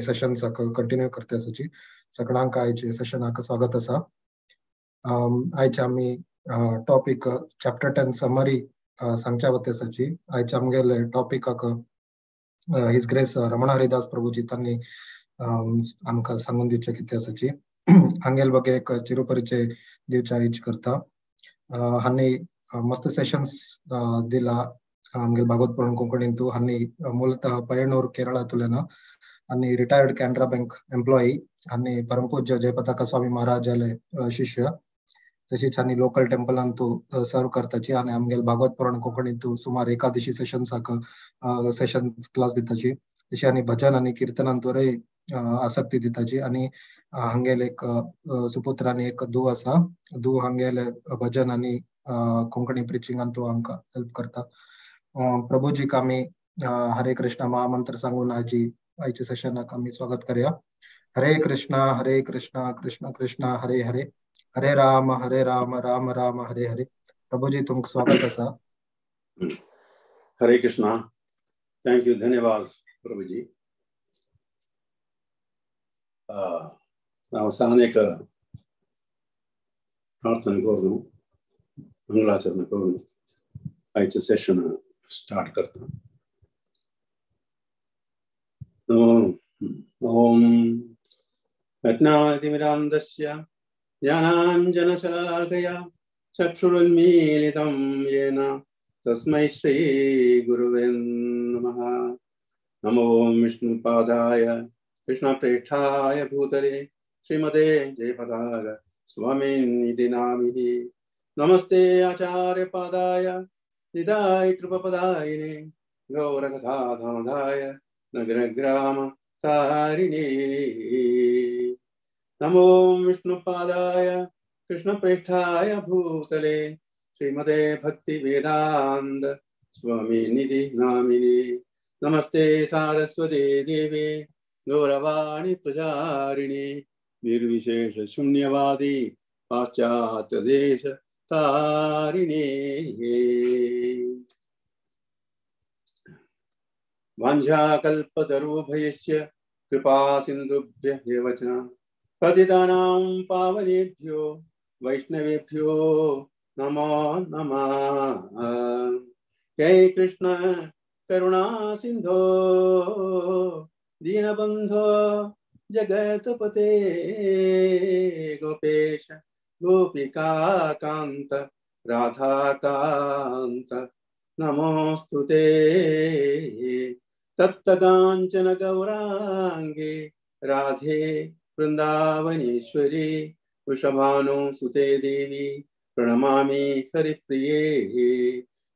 सेशन्साक continue करता आसाची. सगळ्यांक आयचे सेशनाक स्वागत आसा. आयचे आमी टॉपीक चॅप्टर 10 समरी सांगच्या वते आसाची. आयचे आमगेले टॉपिकाक his grace Raman Haridas Prabhuji तांणी आमकां सांगून दिवचें कितें आसाची. हांगेल बगे एक चिरुपरिचय दिवच्या इच करता. हांणी मस्त सेशन्स दिला आमगेल भागवत पुराण कोंकणींतू. हांणी ಮೂಲತಃ ಪಯಣೂರ್ ಕೇರಳಾತುಲೆನ. आणि रिटायर्ड कॅनरा बँक एम्प्लॉई आणि परमपूज्य जयपताका स्वामी महाराजाले शिष्य. तशीच आनी लोकल टेम्पलांतू सर्व करताची. आणि आमगेल भागवत पुराण कोंकणींतू सुमार एकादशी सेशन्साक सेशन क्लास दिताची. तशी आनी भजन आनी कीर्तनांतूय आसक्ती दिताची. आनी हांगेल एक सुपुत्र आनी एक धूव आसा. धूव हांगेले भजन आनी कोंकणी प्रिचिंगांतू आमकां हेल्प करता. प्रभुजीक आमी हरे कृष्ण महामंत्र सांगून आजी आयच्या सेशनाक आमी स्वागत करूया. हरे कृष्णा हरे कृष्णा कृष्ण कृष्ण हरे हरे, हरे राम हरे राम राम राम हरे हरे. प्रभुजी तुमकां स्वागत आसा. हरे कृष्णा. Thank you, धन्यवाद प्रभुजी. हांव एक प्रार्थना करून मंगलाचरण करून आयचें सेशन स्टार्ट करता. ओम अज्ञानतिमिरान्धस्य ज्ञानाञ्जनशलाकया चक्षुरुन्मीलितं येन तस्मै श्रीगुरुवे नमः. नमो विष्णुपादाय कृष्णप्रेष्ठाय भूतले श्रीमते जयपताक स्वामिनिति नामिनि. नमस्ते आचार्यपादाय निधाय कृपपदायिने गौरकथाधामधाय नगरग्राम तारिणे. नमो विष्णुपादाय कृष्णप्रेष्ठाय भूतले श्रीमते भक्तिवेदान्त स्वामिनिधि नामिने. नमस्ते सारस्वते देवे गौरवाणी प्रचारिणे निर्विशेष शून्यवादी पाश्चात्य देश तारिणे. वाञ्छाकल्पतरुभ्यश्च कृपा सिन्धुभ्य एव च पतितानां पावनेभ्यो वैष्णवेभ्यो नमो नमः. जय कृष्ण करुणा सिन्धो दीनबन्धो जगत्पते गोपेश गोपिकान्त राधाकान्त नमोस्तुते. तप्तकाञ्चन गौराङ्गे राधे वृन्दावनेश्वरी वृषभानु सुते देवी प्रणमामि हरिप्रिये.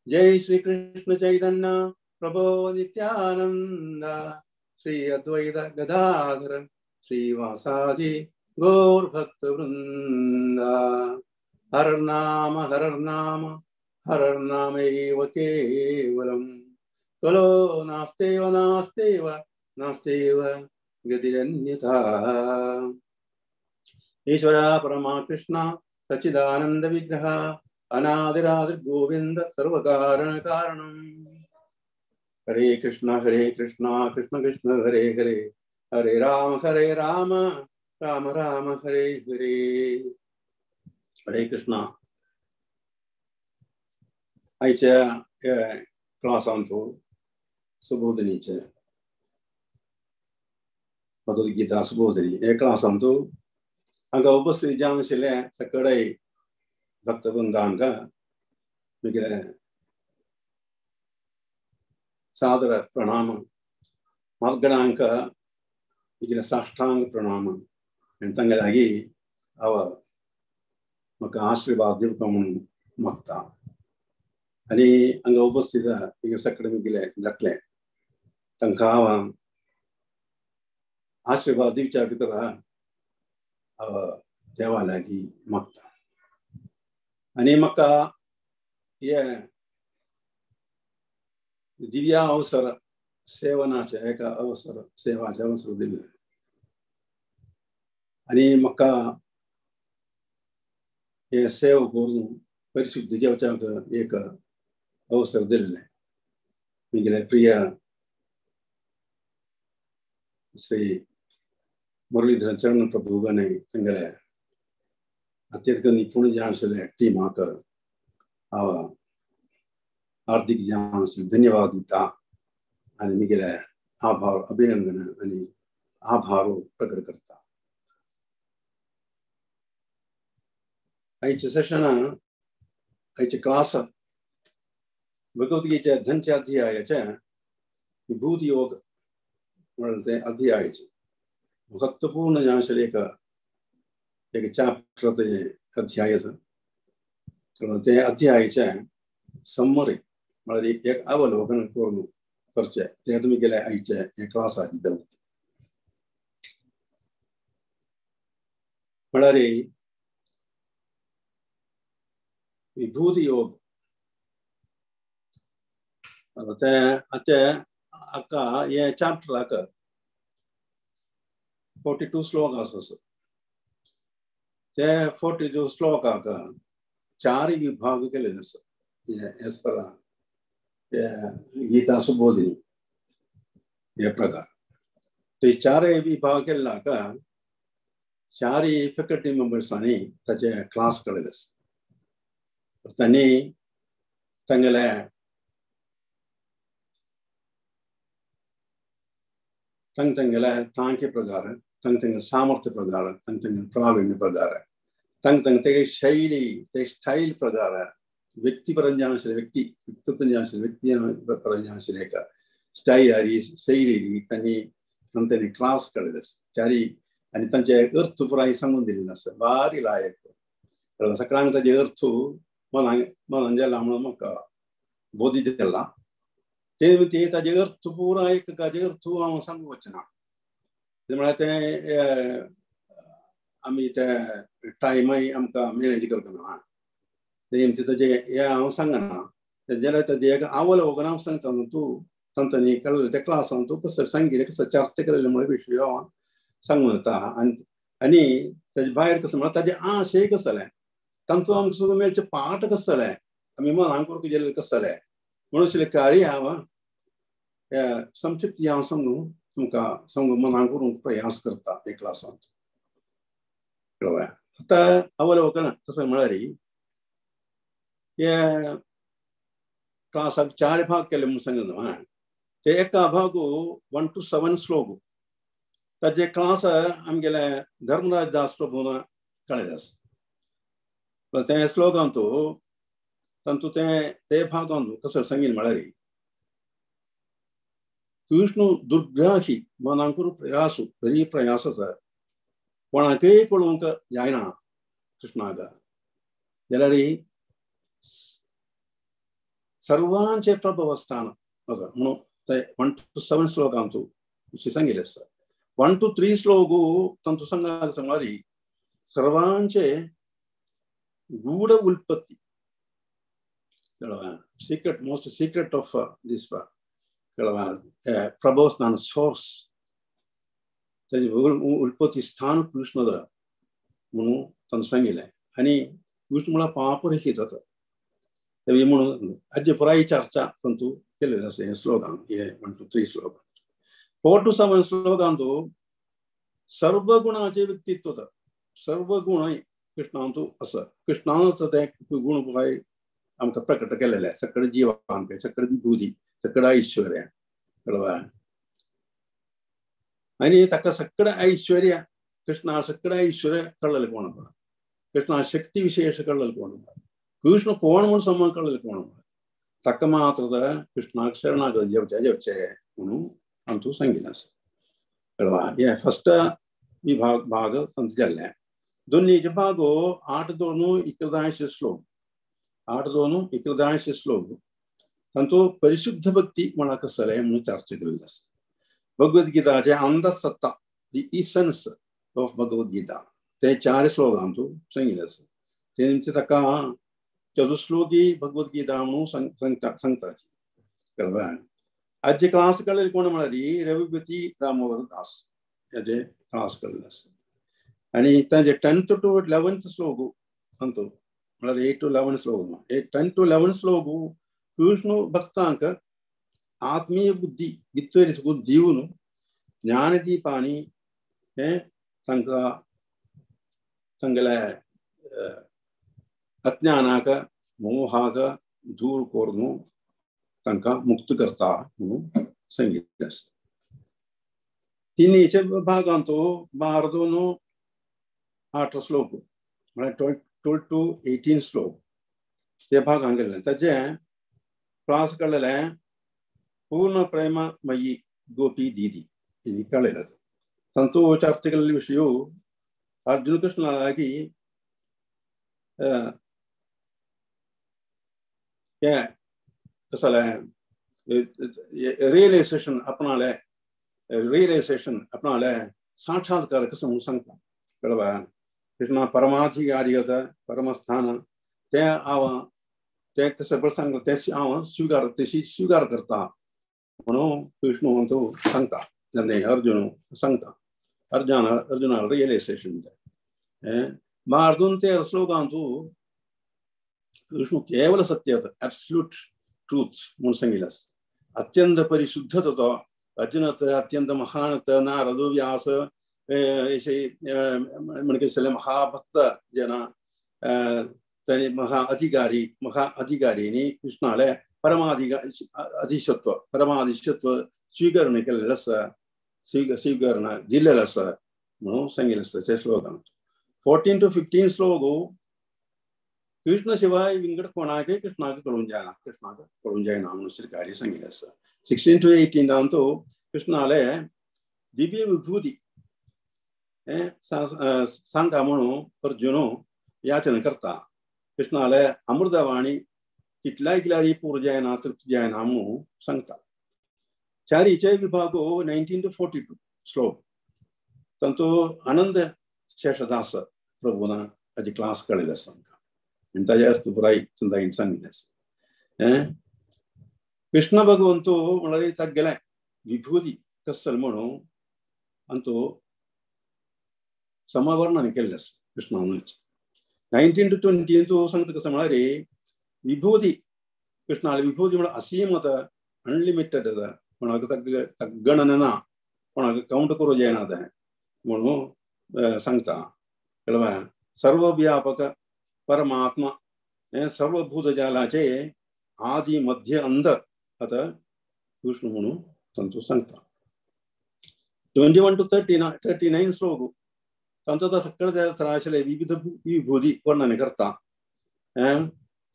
जय श्री कृष्ण चैतन्य प्रभो नित्यानंद श्री अद्वैत गदाधर श्रीवासादि गौर भक्त वृंद. हर नाम हर नामैव केवलम् कलो नास्तेव नास्तेव नास्तेव गतिरन्यथा. ईश्वर परमा कृष्ण सच्चिदानंद विग्रह अनादिरादिर गोविंद सर्वकारण कारणम. हरे कृष्ण कृष्ण कृष्ण हरे हरे, हरे राम राम राम हरे हरे. हरे कृष्ण. आयच्या क्लासांतू सुबोधनीचे भगवद्गीता सुबोधनी हे क्लासांतू हांगा उपस्थित जावन आशिल्ले सगळे भक्तवृंदांका म्हगेले सादर प्रणाम. मद्गणांक म्हगेले साष्टांग प्रणाम. आनी तांगे लागीं हांव म्हाका आशिर्वाद दिवपा म्हणून मागता. आनी हांगा उपस्थित हिंगा सगळे म्हगेले जातले तांकां हांव आशिर्वाद दिवच्या भितर हांव देवा लागीं मागता. आनी म्हाका हे दिव्या अवसर सेवनाचे एका अवसर सेवाचे अवसर दिले आनी म्हाका हे सेवा करून परिशुद्ध घेवच्याक एक अवसर दिल्ले. म्हगेले प्रिय ಶ್ರೀ ಮುರಳೀಧರ ಚರಣ ಪ್ರಭುಗನೆ ತಂಗಲೆ ಅತ್ಯಧಿಕ ನಿಪುಣ जान टीमाक हांव हार्दिक जान धन्यवाद दिता आनी मिगेले आभार अभिनंदन आनी आभार प्रकट करता। आयच्या सेशना आयच्या क्लास भगवद्गीतेच्या धनच्या अध्यायाच्या विभूती योग म्हणल्यार ते अध्यायाचे महत्वपूर्ण जान एक एक चॅप्टर ते अध्याय आसा। ते अध्यायाचे समरी म्हळ्यार एक अवलोकन करून करचें तें तुमी गेले आयचे हे क्लासाची दौत्य म्हळ्यार विभूती योग ते आका हे चॅप्टराक 42 श्लोक आसा। ते 42 श्लोकाक चार विभाग केलेले आसा एज पर गीता सुबोधिनी हे प्रकार। ते चारय विभाग केल्ल्याक चारय फॅकल्टी मेंबर्सांनी ताचे क्लास केलेले आसा। तांणी तांगेले तंग तंगेले तांके प्रकार, तंग तंग सामर्थ्य प्रकार, तंग तंग प्रावीण्य प्रकार, तंग तंग ते शैली ते स्टाईल प्रकार, व्यक्ति परंजानशील व्यक्ति व्यक्तित्व व्यक्ति परंजानशील एक स्टाईल आरी शैली तांणी तांणी क्लास केलेले चारी आनी तांचे अर्थ पुराय सांगून दिलेले आसा बारी लायक सगळ्यांक ताजे अर्थ मनान मनान जाला म्हणून म्हाका बोधी जाला ते ते ताजे अर्थ पुराय एक ताजे अर्थ हांव सांगूंक वचना म्हळ्यार ते आमी ते टायमय आमकां मॅनेज करतना ते ताजे हें हांव सांगना जाल्यार ताजें एक अवलोकन हांव सांगता न्हू तूं तांच्यांनी केल्लें त्या क्लासान तूं कसो सांगिल्लें कसो चर्चा केल्लें म्हळ्यार विशय हांव सांगून वता। आनी आनी ताजे भायर कसो म्हळ्यार ताजें आशय कसो जालें तांचो आमकां सुद्दां मेळचें पाठ कसो जालें आमी मनान करूंक गेल्लें कसो जालें म्हणून आशिल्लें कार्य हांव संक्षिप्त हांव सांगून तुमकां सांगून मनान करूंक प्रयास करता हे क्लासांत कळ्ळें। आतां अवलोकन तशें म्हळ्यार हे क्लासाक चार भाग केले म्हणून सांगलें न्हू ते एका भाग 1 to 7 श्लोक ताजे क्लास आमगेले धर्मराज दास प्रभून कळ्ळें आसा। ते श्लोकांतू तांतू ते ते भागांतू कसो सांगील म्हळ्यार कृष्ण दुर्ग्राही मनांकूर प्रयास बरी प्रयास आसा कोणाकय पळोवंक जायना कृष्णाक जाल्यार सर्वांचे प्रभवस्थान आसा म्हणून ते 1 to 7 श्लोकांतू विशय सांगिल्लें आसा। 1 to 3 श्लोक तांचो सांगा सांगल्यार सर्वांचे गूढ उत्पत्ती secret most secret of this प्रभवस्थान सोर्स ताजे उत्पत्ती स्थान कृष्ण म्हणून तांकां सांगिल्लें। आनी कृष्ण म्हळ्यार पापरहित जाता म्हणून हाजे पुराय चर्चा तांतू केल्ली आसा हे श्लोकान हे 1 to 3 श्लोकान। 4 to 7 श्लोकांतू सर्व गुणाचे व्यक्तित्व जाता सर्व गुण कृष्णांतू आसा कृष्णांत ते गुण पुराय आमकां प्रकट केलेले सगळे जिवांक सगळे विभूती सगळे ऐश्वर्य कळ्ळें। आनी ताका सगळे ऐश्वर्य कृष्णा सगळे ऐश्वर्य कळ्ळें कोण कृष्णा शक्ती विशेष कळ्ळें कोण कृष्ण कोण म्हूण समज कळ्ळें कोण ताका मात्र कृष्णाक शरणागत जेवचे जेवचे म्हणून आमचो सांगिल्लें आसा कळ्ळें। हे फस्ट विभाग भाग तांचो जाल्लें। दोन्हीचे भाग 8 2 11 श्लोक 8 2 11 श्लोक तांचो परिशुद्ध भक्ती म्हळ्यार कसो जालें म्हणून चर्चा केल्ली आसा। भगवद्गीताचे अंतसत्ता the essence of Bhagavad Gita ते 4 श्लोकांतू सांगिल्लें आसा। ते निमतान ताका चतुश्लोकी भगवद्गीता म्हणून सांगता सांगताची कळ्ळें। आजचे क्लास कळ्ळें कोण म्हळ्यार रविपती दामोदर दास हाजे क्लास कळ्ळें आसा। आनी ताजे 10th to 11th श्लोक तांचो म्हळ्यार 8 to 11 श्लोक 10 to 11 श्लोक कृष्ण भक्तांक आत्मीय बुद्धी भितर जीवन ज्ञानदीपांनी हें तांकां तांगेले अज्ञानाक मोहाक दूर करून तांकां मुक्त करता म्हणून सांगिल्लें आसा. तिनीच्या भागांत 12 दोन 8 श्लोक म्हळ्यार 12 to 18 श्लोक ते भागान गेल्ले. ताचे क्लास काडलेले पूर्ण प्रेममयी गोपी दीदी ही कळ्ळें. तांचो चर्चा केल्ले विशय अर्जुन कृष्णागी हें कसलें रियलायझेशन आपणाले रियलायझेशन आपणाले साक्षात्कार कसं म्हणून सांगता कळवा. कृष्णा परमाधिकारी आसा परमस्थान तें हांव तें कसं बरें सांगता तें हांव स्विकार तेशी स्विकार करता म्हणून कृष्ण म्हणतो सांगता जेन्ना अर्जुन सांगता अर्जुन अर्जुना रियलायझेशन तें 12 13 श्लोकांतू कृष्ण केवल सत्य ॲब्सल्यूट ट्रूथ म्हणून सांगिल्लें आसा. अत्यंत परिशुद्ध तो अर्जुन अत्यंत महान नारद व्यास म्हणके महाभक्त जना तांणी महा अधिकारी महा अधिकारींनी कृष्णाले परमाधिका अधिशत्व परमाधिशत्व स्वीकरण केलेलें आसा स्वीकरण दिल्लेलें आसा म्हणून सांगिल्लें आसता त्या श्लोकांत. 14 to 15 श्लोक कृष्ण शिवाय विंगड कोणाकय कृष्णाक कळूंक जायना कृष्णाक कळूंक जायना म्हणून कार्य सांगिल्लें आसा. 16 to 18 तो कृष्णाले दिव्य विभूती सांगा म्हणून अर्जुन याचना करता. कृष्णाले अमृतवाणी कितल्याय कितल्याय पूर जायना तृप्त जायना म्हणून सांगता. चारीचे विभाग 19 to 42 श्लोक तांचो आनंद शेषदास प्रभुना ताची क्लास कळिल्ली आसा आमकां आनी ताजे आसता पुराय सुंदाईन सांगिल्लें आसा. कृष्ण भगवंतो म्हळ्यार तागेलें विभूती कसल म्हणून आनी तो समवर्णन केल्लें आसा कृष्णानूच. 19 to 20 तो सांगता कसं म्हळ्यार विभूती कृष्णाले विभूती म्हळ्यार असीम आतां अनलिमिटेड आतां कोणाक गणना ना कोणाक कावंट करूं जायना तें म्हणून सांगता. कळ्ळें सर्वव्यापक परमात्मा हें सर्वभूतजालाचे आदी मध्य अंत आतां कृष्ण म्हणून तांचो सांगता. 21 to 39 श्लोक तांचो तो सगळें त्रासले विविध विभूती वर्णन करता.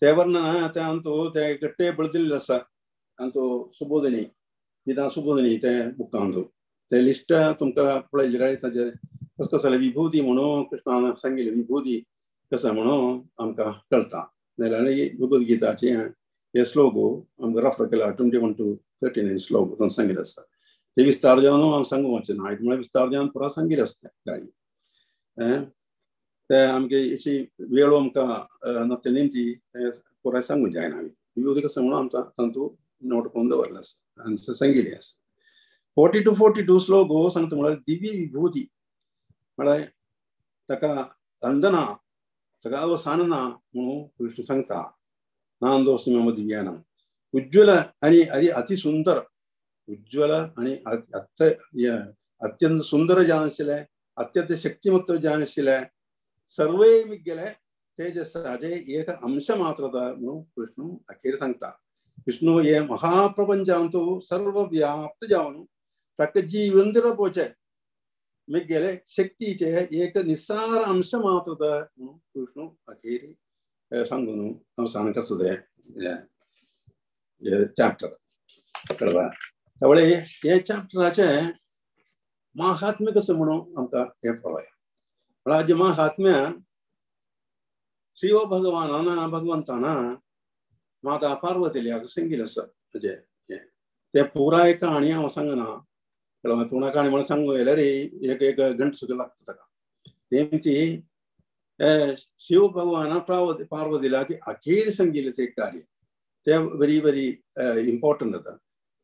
ते वर्णन ते अंतू ते एक टेबल दिल्लें आसा अंतू सुबोधनी गीता सुबोधनी ते बुकांतू ते लिस्ट तुमकां पळयलें जाल्यार ताजे कसं कसले विभूती म्हणून कृष्णान सांगिल्ली विभूती कसं म्हणून आमकां कळटा. नाल्यार भगवद्गीताचे हे श्लोक आमकां रेफर केला 21 to 39 श्लोक तांकां सांगिल्लें आसता. ते विस्तार जावन हांव सांगूंक वचना आयज म्हळ्यार विस्तार जावन पुरा सांगिल्लें आसता काय ते आमगे अशी वेळ आमकां नासले न्ही तें पुराय सांगूंक जायना. विभूती कसं म्हणून आमकां तांतू नोट करून दवरलें आसा आनी सांगिल्लें आसा. 40 to 42 श्लोक सांगता म्हळ्यार दिव्य विभूती म्हळ्यार ताका अंदना ताका अवसान ना म्हणून कृष्ण सांगता. नांदोस्मि मम दिव्यानां उज्ज्वल आनी अति सुंदर उज्ज्वल आनी अत्यंत सुंदर जावन आशिल्लें अत्यंत शक्तिमत्व जावन आशिल्लें सर्वय मिगेले तेजसाचे एक अंश मात्रता म्हणून कृष्ण अखेर सांगता. विष्णु हे महाप्रपंचांतु सर्वव्याप्त जावन ताका जिवंत रावपाचें मिगेले शक्तीचे एक निस्सार अंश मात्रता म्हणून कृष्ण अखेर सांगून अवसान करता तें चॅप्टर. कळ्ळें? त्यामुळे हे चॅप्टराचें महात्म्य कसं म्हणून आमकां हें पळोवया. म्हळ्यार हाजें महात्म्य शिव भगवानान भगवंतान माता पार्वतील्याक सांगिल्लें आसा. ताजें हें तें पुराय कहाणी हांव सांगना. कळ्ळें? पुराय कहाणी म्हणून सांगूंक गेल्यार एक एक घंटो सुद्दां लागता ताका. तेमची शिव भगवान पार्वतील्याक अखेर सांगिल्लें तें कार्य तें व्हेरी व्हेरी इम्पॉर्टंट आतां.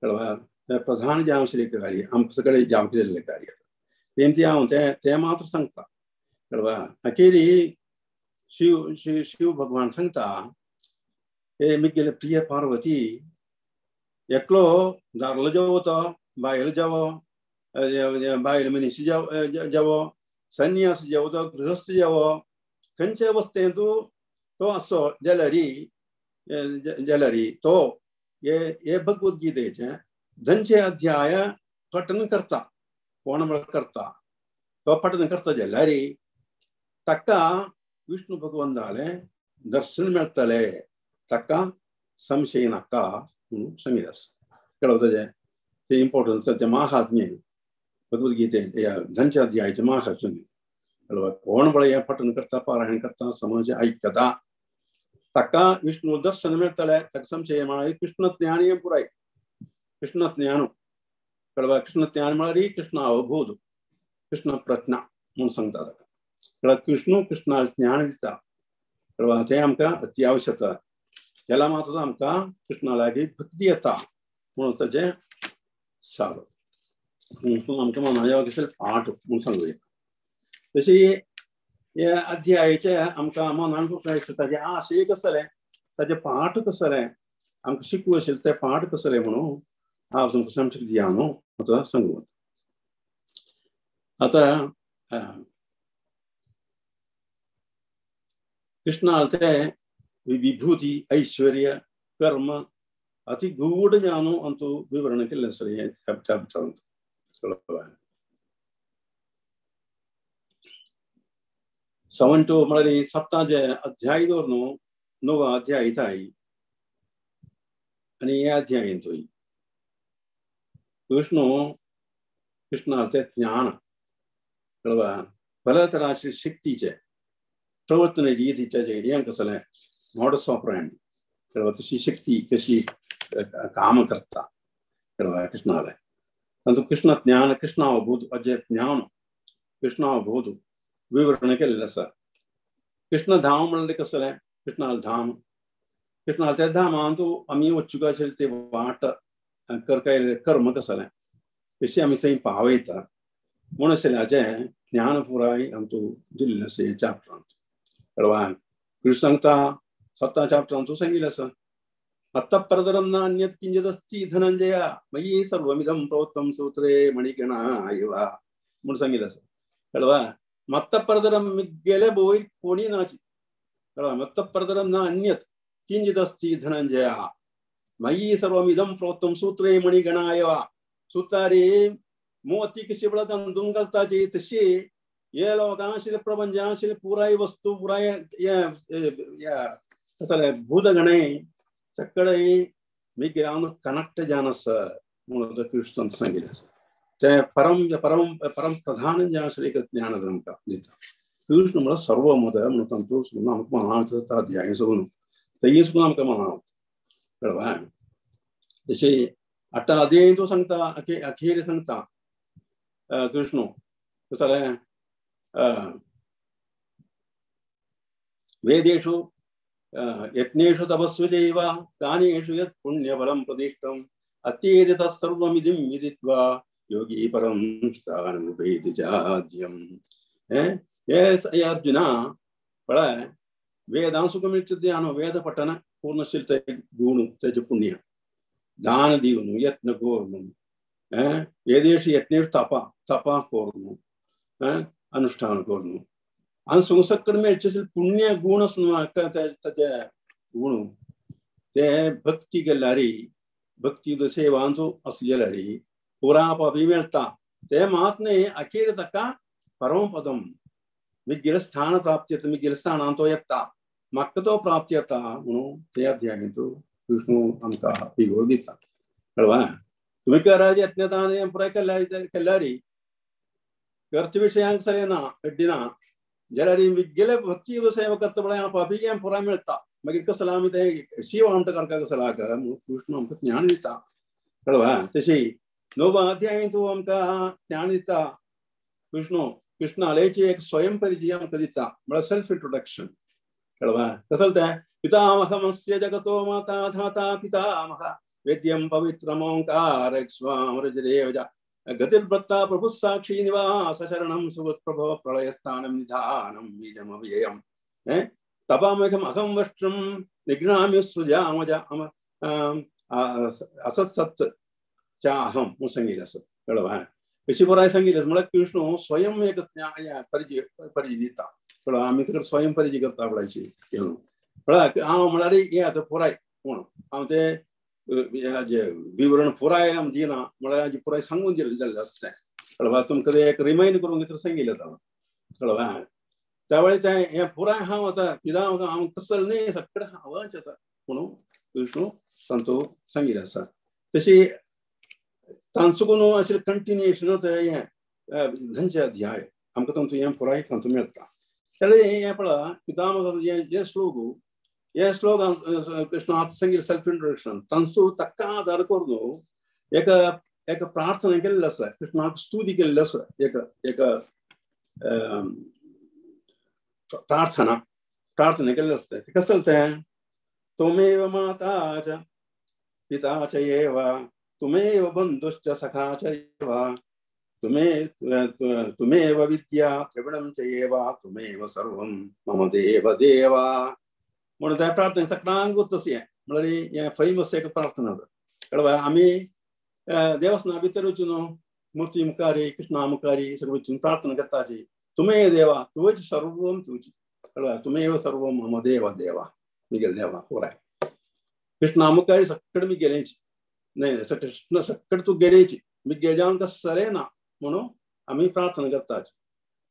कळ्ळें? तें प्रधान जावन आशिल्लें कार्य आमकां सगळें जावंक जाल्लें कार्य तें हांव तें तें मात्र सांगता. कळ्ळें? अखेरी शिव शिव शिव भगवान सांगता हे मिगेले प्रिय पार्वती एकलो दारलो जेवो तो बायल जेवो बायल मनीस जावो संन्यास जावो तो गृहस्थ जावो खंयचे अवस्थेंतू तो आसो जाल्यार जाल्यार तो हे भगवद्गीतेचे धनचे अध्याय पठन करता कोण म्हळ्यार करता तो पठन करता जाल्यार ताका विष्णु भगवंताले दर्शन मेळटले ताका संशय नाका म्हणून सांगिल्लें आसा. कळ्ळें ताजें तें इम्पोर्टन्स तें महात्म्य भगवद्गीते ह्या धनच्या अध्यायाचें महात्म्य. कळ्ळें कोण पळय हें पठन करता पारायण करता समाज आयकता ताका विष्णु दर्शन मेळटलें ताका संशय म्हळ्यार कृष्ण ज्ञान हें पुराय कृष्ण ज्ञान. कळ्ळें कृष्ण ज्ञान म्हळ्यार कृष्ण अवबोध कृष्ण प्रज्ञा म्हणून सांगता ताका. कळ्ळें कृष्ण कृष्णा ज्ञान दिता. कळ्ळें तें आमकां अत्यावश्यक जाल्यार मात्र आमकां कृष्णा लागीं भक्ती येता म्हणून ताचें सार आमकां मनाच्या कशें पाठ म्हणून सांगूया. तशी ह्या अध्यायाचे आमकां मनान ताजें आशय कसलें ताजें पाठ कसलें आमकां शिकूं आशिल्लें तें पाठ कसलें म्हणून हांव तुमकां सामकें दिया न्हू आतां सांगू. आतां कृष्णाल ते विभूती ऐश्वर्य कर्म अति गूढ जाणू अंतु विवरण केल्लें आसा हें चॅप्टरांत. 7 म्हळ्यार सप्ताचे अध्याय दवर न्हू 9 अध्याय थाय आनी ह्या अध्यायंतूय विष्णु कृष्णाचे ज्ञान कळ्ळें बऱ्या शक्तीचें प्रवर्तन रितीचें हें कसलें मॉडस ऑपरेंडी कळ्ळें तशी शक्ती कशी काम करता कळ्ळें कृष्णालें. तांचो कृष्ण ज्ञान कृष्ण अवबोध अजय ज्ञान कृष्ण अवबोध विवरण केल्लें आसा. कृष्ण धाम म्हणल्यार कसलें कृष्णाल धाम कृष्णाच्या धामांत आमी वचूंक आशिल्ले ते वाट करकाय कर्म कसलें कशी आमी थंय पावयता म्हूण आशिल्ल्याचें ज्ञान पुराय आमकां दिल्लें आसा ह्या चॅप्टरांत. कळ्ळें कृष्ण सांगता 7 चॅप्टरांत सांगिल्लें आसा अत्तः परतरं नान्यत् किंचिदस्ति धनंजय मयि सर्वमिदं प्रोक्तं सूत्रे मणिगणा इव म्हूण सांगिल्लें आसा. कळ्ळें मत्त परतरं मिगेले बोय कोणी नाची. कळ्ळें मत्त परतरं ना अन्यत् किंचिदस्ति धनंजय मयि सर्वमिदं प्रोक्तं सूत्रे मणिगणा इव. सुतारी मोती कशी गंदून घालताची तशी हे लोकांशिल्ले प्रपंचाशिल्ले पुराय वस्तू पुराय कसलें भूतगणे सगळे मिगेल्यान कनॅक्ट जावन आसा म्हणून कृष्णान सांगिल्लें आसा. तें परम परम परम प्रधान जें आशिल्लें एक ज्ञान आमकां दिता. कृष्ण म्हळ्यार सर्वमत म्हणून तांचो सुद्दां आमकां मनांत अध्याय सोडून तेय सुद्दां आमकां मनांत. कळ्ळें तशें आतां अध्याय तो सांगता अखेर सांगता कृष्ण कसलें वेदेषु यज्ञेषु तपस्सु चैव दानेषु यत् पुण्यफलं प्रतिष्ठम् अत्येति तत्सर्वमिदं विदित्वा योगी परं स्थानमुपैति चाद्यम्. हे अर्जुन पळय वेदांसुक मेळचे वेद पठन पूर्णशील गुण तेजे पुण्य दान दिवन यत्न करून वेदेषु यज्ञेषु तपा तपा करून अनुष्ठान करून आनी संवसार मेळचे पुण्य गुण आसा ताचे गुण ते भक्ती केल्यार भक्ती सेवांचो आसली जाल्यार पुरा पापी मेळटा ते मात न्हय अखेर ताका परमपदम मिगेले स्थान प्राप्ती येता मिगेले स्थानान तो येता म्हाका तो प्राप्ती येता म्हणून ते अध्यायंत विष्णु आमकां फिगोर दिता. कळ्ळें तुमी करायचे यत्नदान पुराय केल्यार केल्यार करचे विशयांक सगळें ना अड्डी ना जाल्यार मिगेले भक्ती सेवा करता पळय पापी पुराय मेळटा मागीर कसला आमी ते शिव आमकां करका कसला कृष्ण आमकां ज्ञान दिता. कळ्ळें तशी 9 अध्याय तूं आमकां ज्ञान दिता कृष्ण कृष्णालयाची एक स्वयं परिचय आमकां दिता म्हळ्यार सेल्फ इंट्रोडक्शन. कळ्ळें कसलें तें पितामहमस्य जगतो माता धाता पितामह वेद्यं पवित्रमोंकार स्वामृजदेवज गतिर्भर्ता प्रभुः साक्षी निवास शरणं सुहृत्प्रभो प्रलयस्थानं निधानं बीजमव्ययम् तपामहम् अहं वष्ट्रं निघ्नामि सृजामज असत्सत् चाहं म्हणून सांगिल्लें आसा. कळ्ळें अशी पुराय सांगिल्लें म्हळ्यार कृष्ण स्वयं एक परिचय परिचय दिता कळ्ळो आमी तुका स्वयं परिचय करता आपणाची येवन कळ्ळा हांव म्हळ्यार हें आतां पुराय कोण हांव तें विवरण पुराय आम दिना म्हळ्यार पुराय सांगून दिलें जाल्लें आसता तें कळ्ळा तुमकां तें एक रिमायंड करूंक भितर सांगिल्लें हांव कळ्ळा त्या वेळार तें हें पुराय हांव आतां कित्याक हांव कसल न्ही सगळें हांवच आतां म्हणून कृष्ण तांचो सांगिल्लें आसा. तशी तांचो कोण अशें कंटिन्युएशन हें थंयचे अध्याय आमकां तांचो हें पुराय तांचो मेळटा. जाल्यार हें पळय पितामह हे श्लोक हे श्लोक कृष्ण आतां सांगिल्लें सेल्फ इंट्रोडक्शन तांचो ताका आदार करून एक एक प्रार्थना केल्ली आसा कृष्णाक स्तुती केल्ली आसा एक एक प्रार्थना प्रार्थना केल्ली आसता. तें कसलें तें त्वमेव माता च पिता च एव त्वमेव बन्धुश्च सखा च एव त्वमेव विद्या द्रविणं च एव त्वमेव सर्वं मम देव देव म्हणून त्या प्रार्थना सगळ्यांक तशें हें म्हळ्यार हें फेमस एक प्रार्थना. कळ्ळें आमी देवस्थाना भितर वचून मूर्ती मुखारी कृष्णा मुखारी सगळें वचून प्रार्थना करताची तुमेव देवा तुवच सर्वं तुजी कळ्ळें तुमेव सर्वं मम देव देवा मिगेल देवा पुराय कृष्णा मुखारी सगळें मिगेलेंच न्हय कृष्ण सगळें तूं गेलेची मिगे जावन कसलें ना म्हणून आमी प्रार्थना करताची.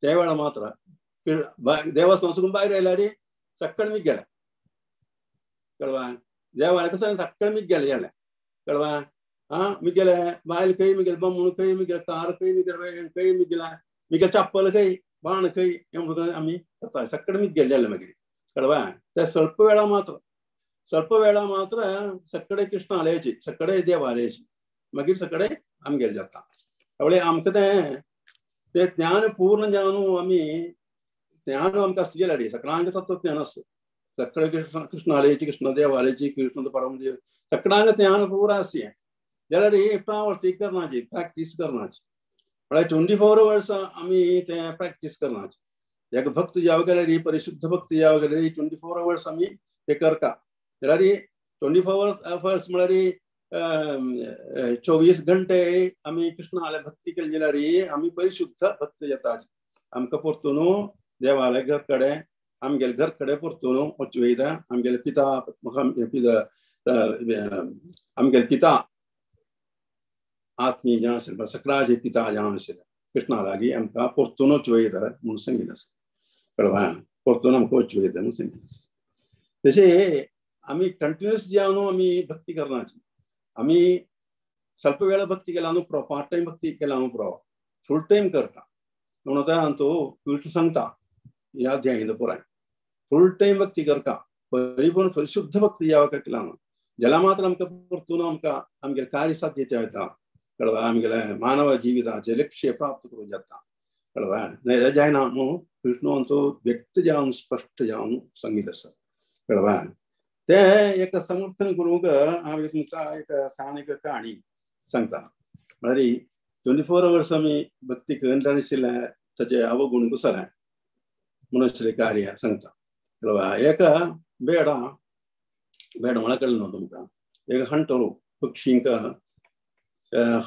त्या वेळार मात्र देवस्थान सुकून भायर आयल्यार सगळें मिगेलें कळ्ळें देवाले कसं सगळें मिगेलें जालें कळ्ळें आं मिगेले बायल खंय मिगेले बामण खंय मिगेले कार खंय मिगेले खंय मिगेले मिगेले चप्पल खंय बाण खंय हें म्हणून आमी करता सगळें मिगेलें जालें मागीर कळ्ळें. ते स्वल्प वेळा मात्र स्वल्प वेळा मात्र सगळे कृष्ण आलयाची सगळे देव आलयाची मागीर सगळे आमगेले जाता. त्यामुळे आमकां तें तें ज्ञान पूर्ण जावन आमी ज्ञान आमकां आसलें जाल्यार सगळ्यांक तत्वज्ञान आसता सगळे कृष्ण कृष्ण आलयाची कृष्ण देव आलयाची कृष्ण परमदेव सगळ्यांक ज्ञान पुरा आसचें जाल्यार ही प्रावर्ती करनाची प्रॅक्टीस करनाची म्हळ्यार 24 अवर्स आमी तें प्रॅक्टीस करनाची. एक भक्त जावं गेल्यार ही परिशुद्ध भक्त जावं गेल्यार 24 अवर्स आमी तें करता जाल्यार 24 अवर्स म्हळ्यार 24 घंटे आमी कृष्ण आलय भक्ती केली जाल्यार आमी परिशुद्ध भक्त जाता. आमकां परतून देवालय घर कडेन आमगेले घर कडेन परतून वचूं वयता आमगेले पिता पिता आमगेले पिता आत्मीय जावन आशिल्ले सगळ्याचे पिता जावन आशिल्ले कृष्णा लागीं आमकां परतून वचूं वयता म्हणून सांगिल्लें आसा कळ्ळें परतून आमकां वचूं वयता म्हणून सांगिल्लें आसा. तशें आमी कंटिन्युअस जावन आमी भक्ती करनाची आमी स्वल्प वेळा भक्ती केला न्हू पुरो पार्ट टायम भक्ती केला न्हू पुरो फूल टायम करता म्हणून आतां तो कृष्ण सांगता ह्या अध्यायीन पुराय फूल टायम भक्ती करता परिपूर्ण परिशुद्ध भक्ती जावं केला न्हू जाल्यार मात्र आमकां परतून आमकां आमगेलें कार्य साध्य जाता कळ्ळें आमगेलें मानव जिविताचें लक्ष्य प्राप्त करूंक जाता कळ्ळें नाही जायना म्हणून कृष्ण आमचो व्यक्त जावन स्पश्ट जावन सांगिल्लें आसा कळ्ळें. तें एक समर्थन करूंक हांव तुमकां एक सान एक कहाणी सांगता म्हळ्यार 24 अवर्स आमी भक्ती करता आशिल्लें ताचें अवगुण घुसलें म्हणून आशिल्लें कार्य सांगता कळ्ळें. एक बेडा बेड म्हळ्यार कळ्ळें न्हू तुमकां एक हंटरो पक्षींक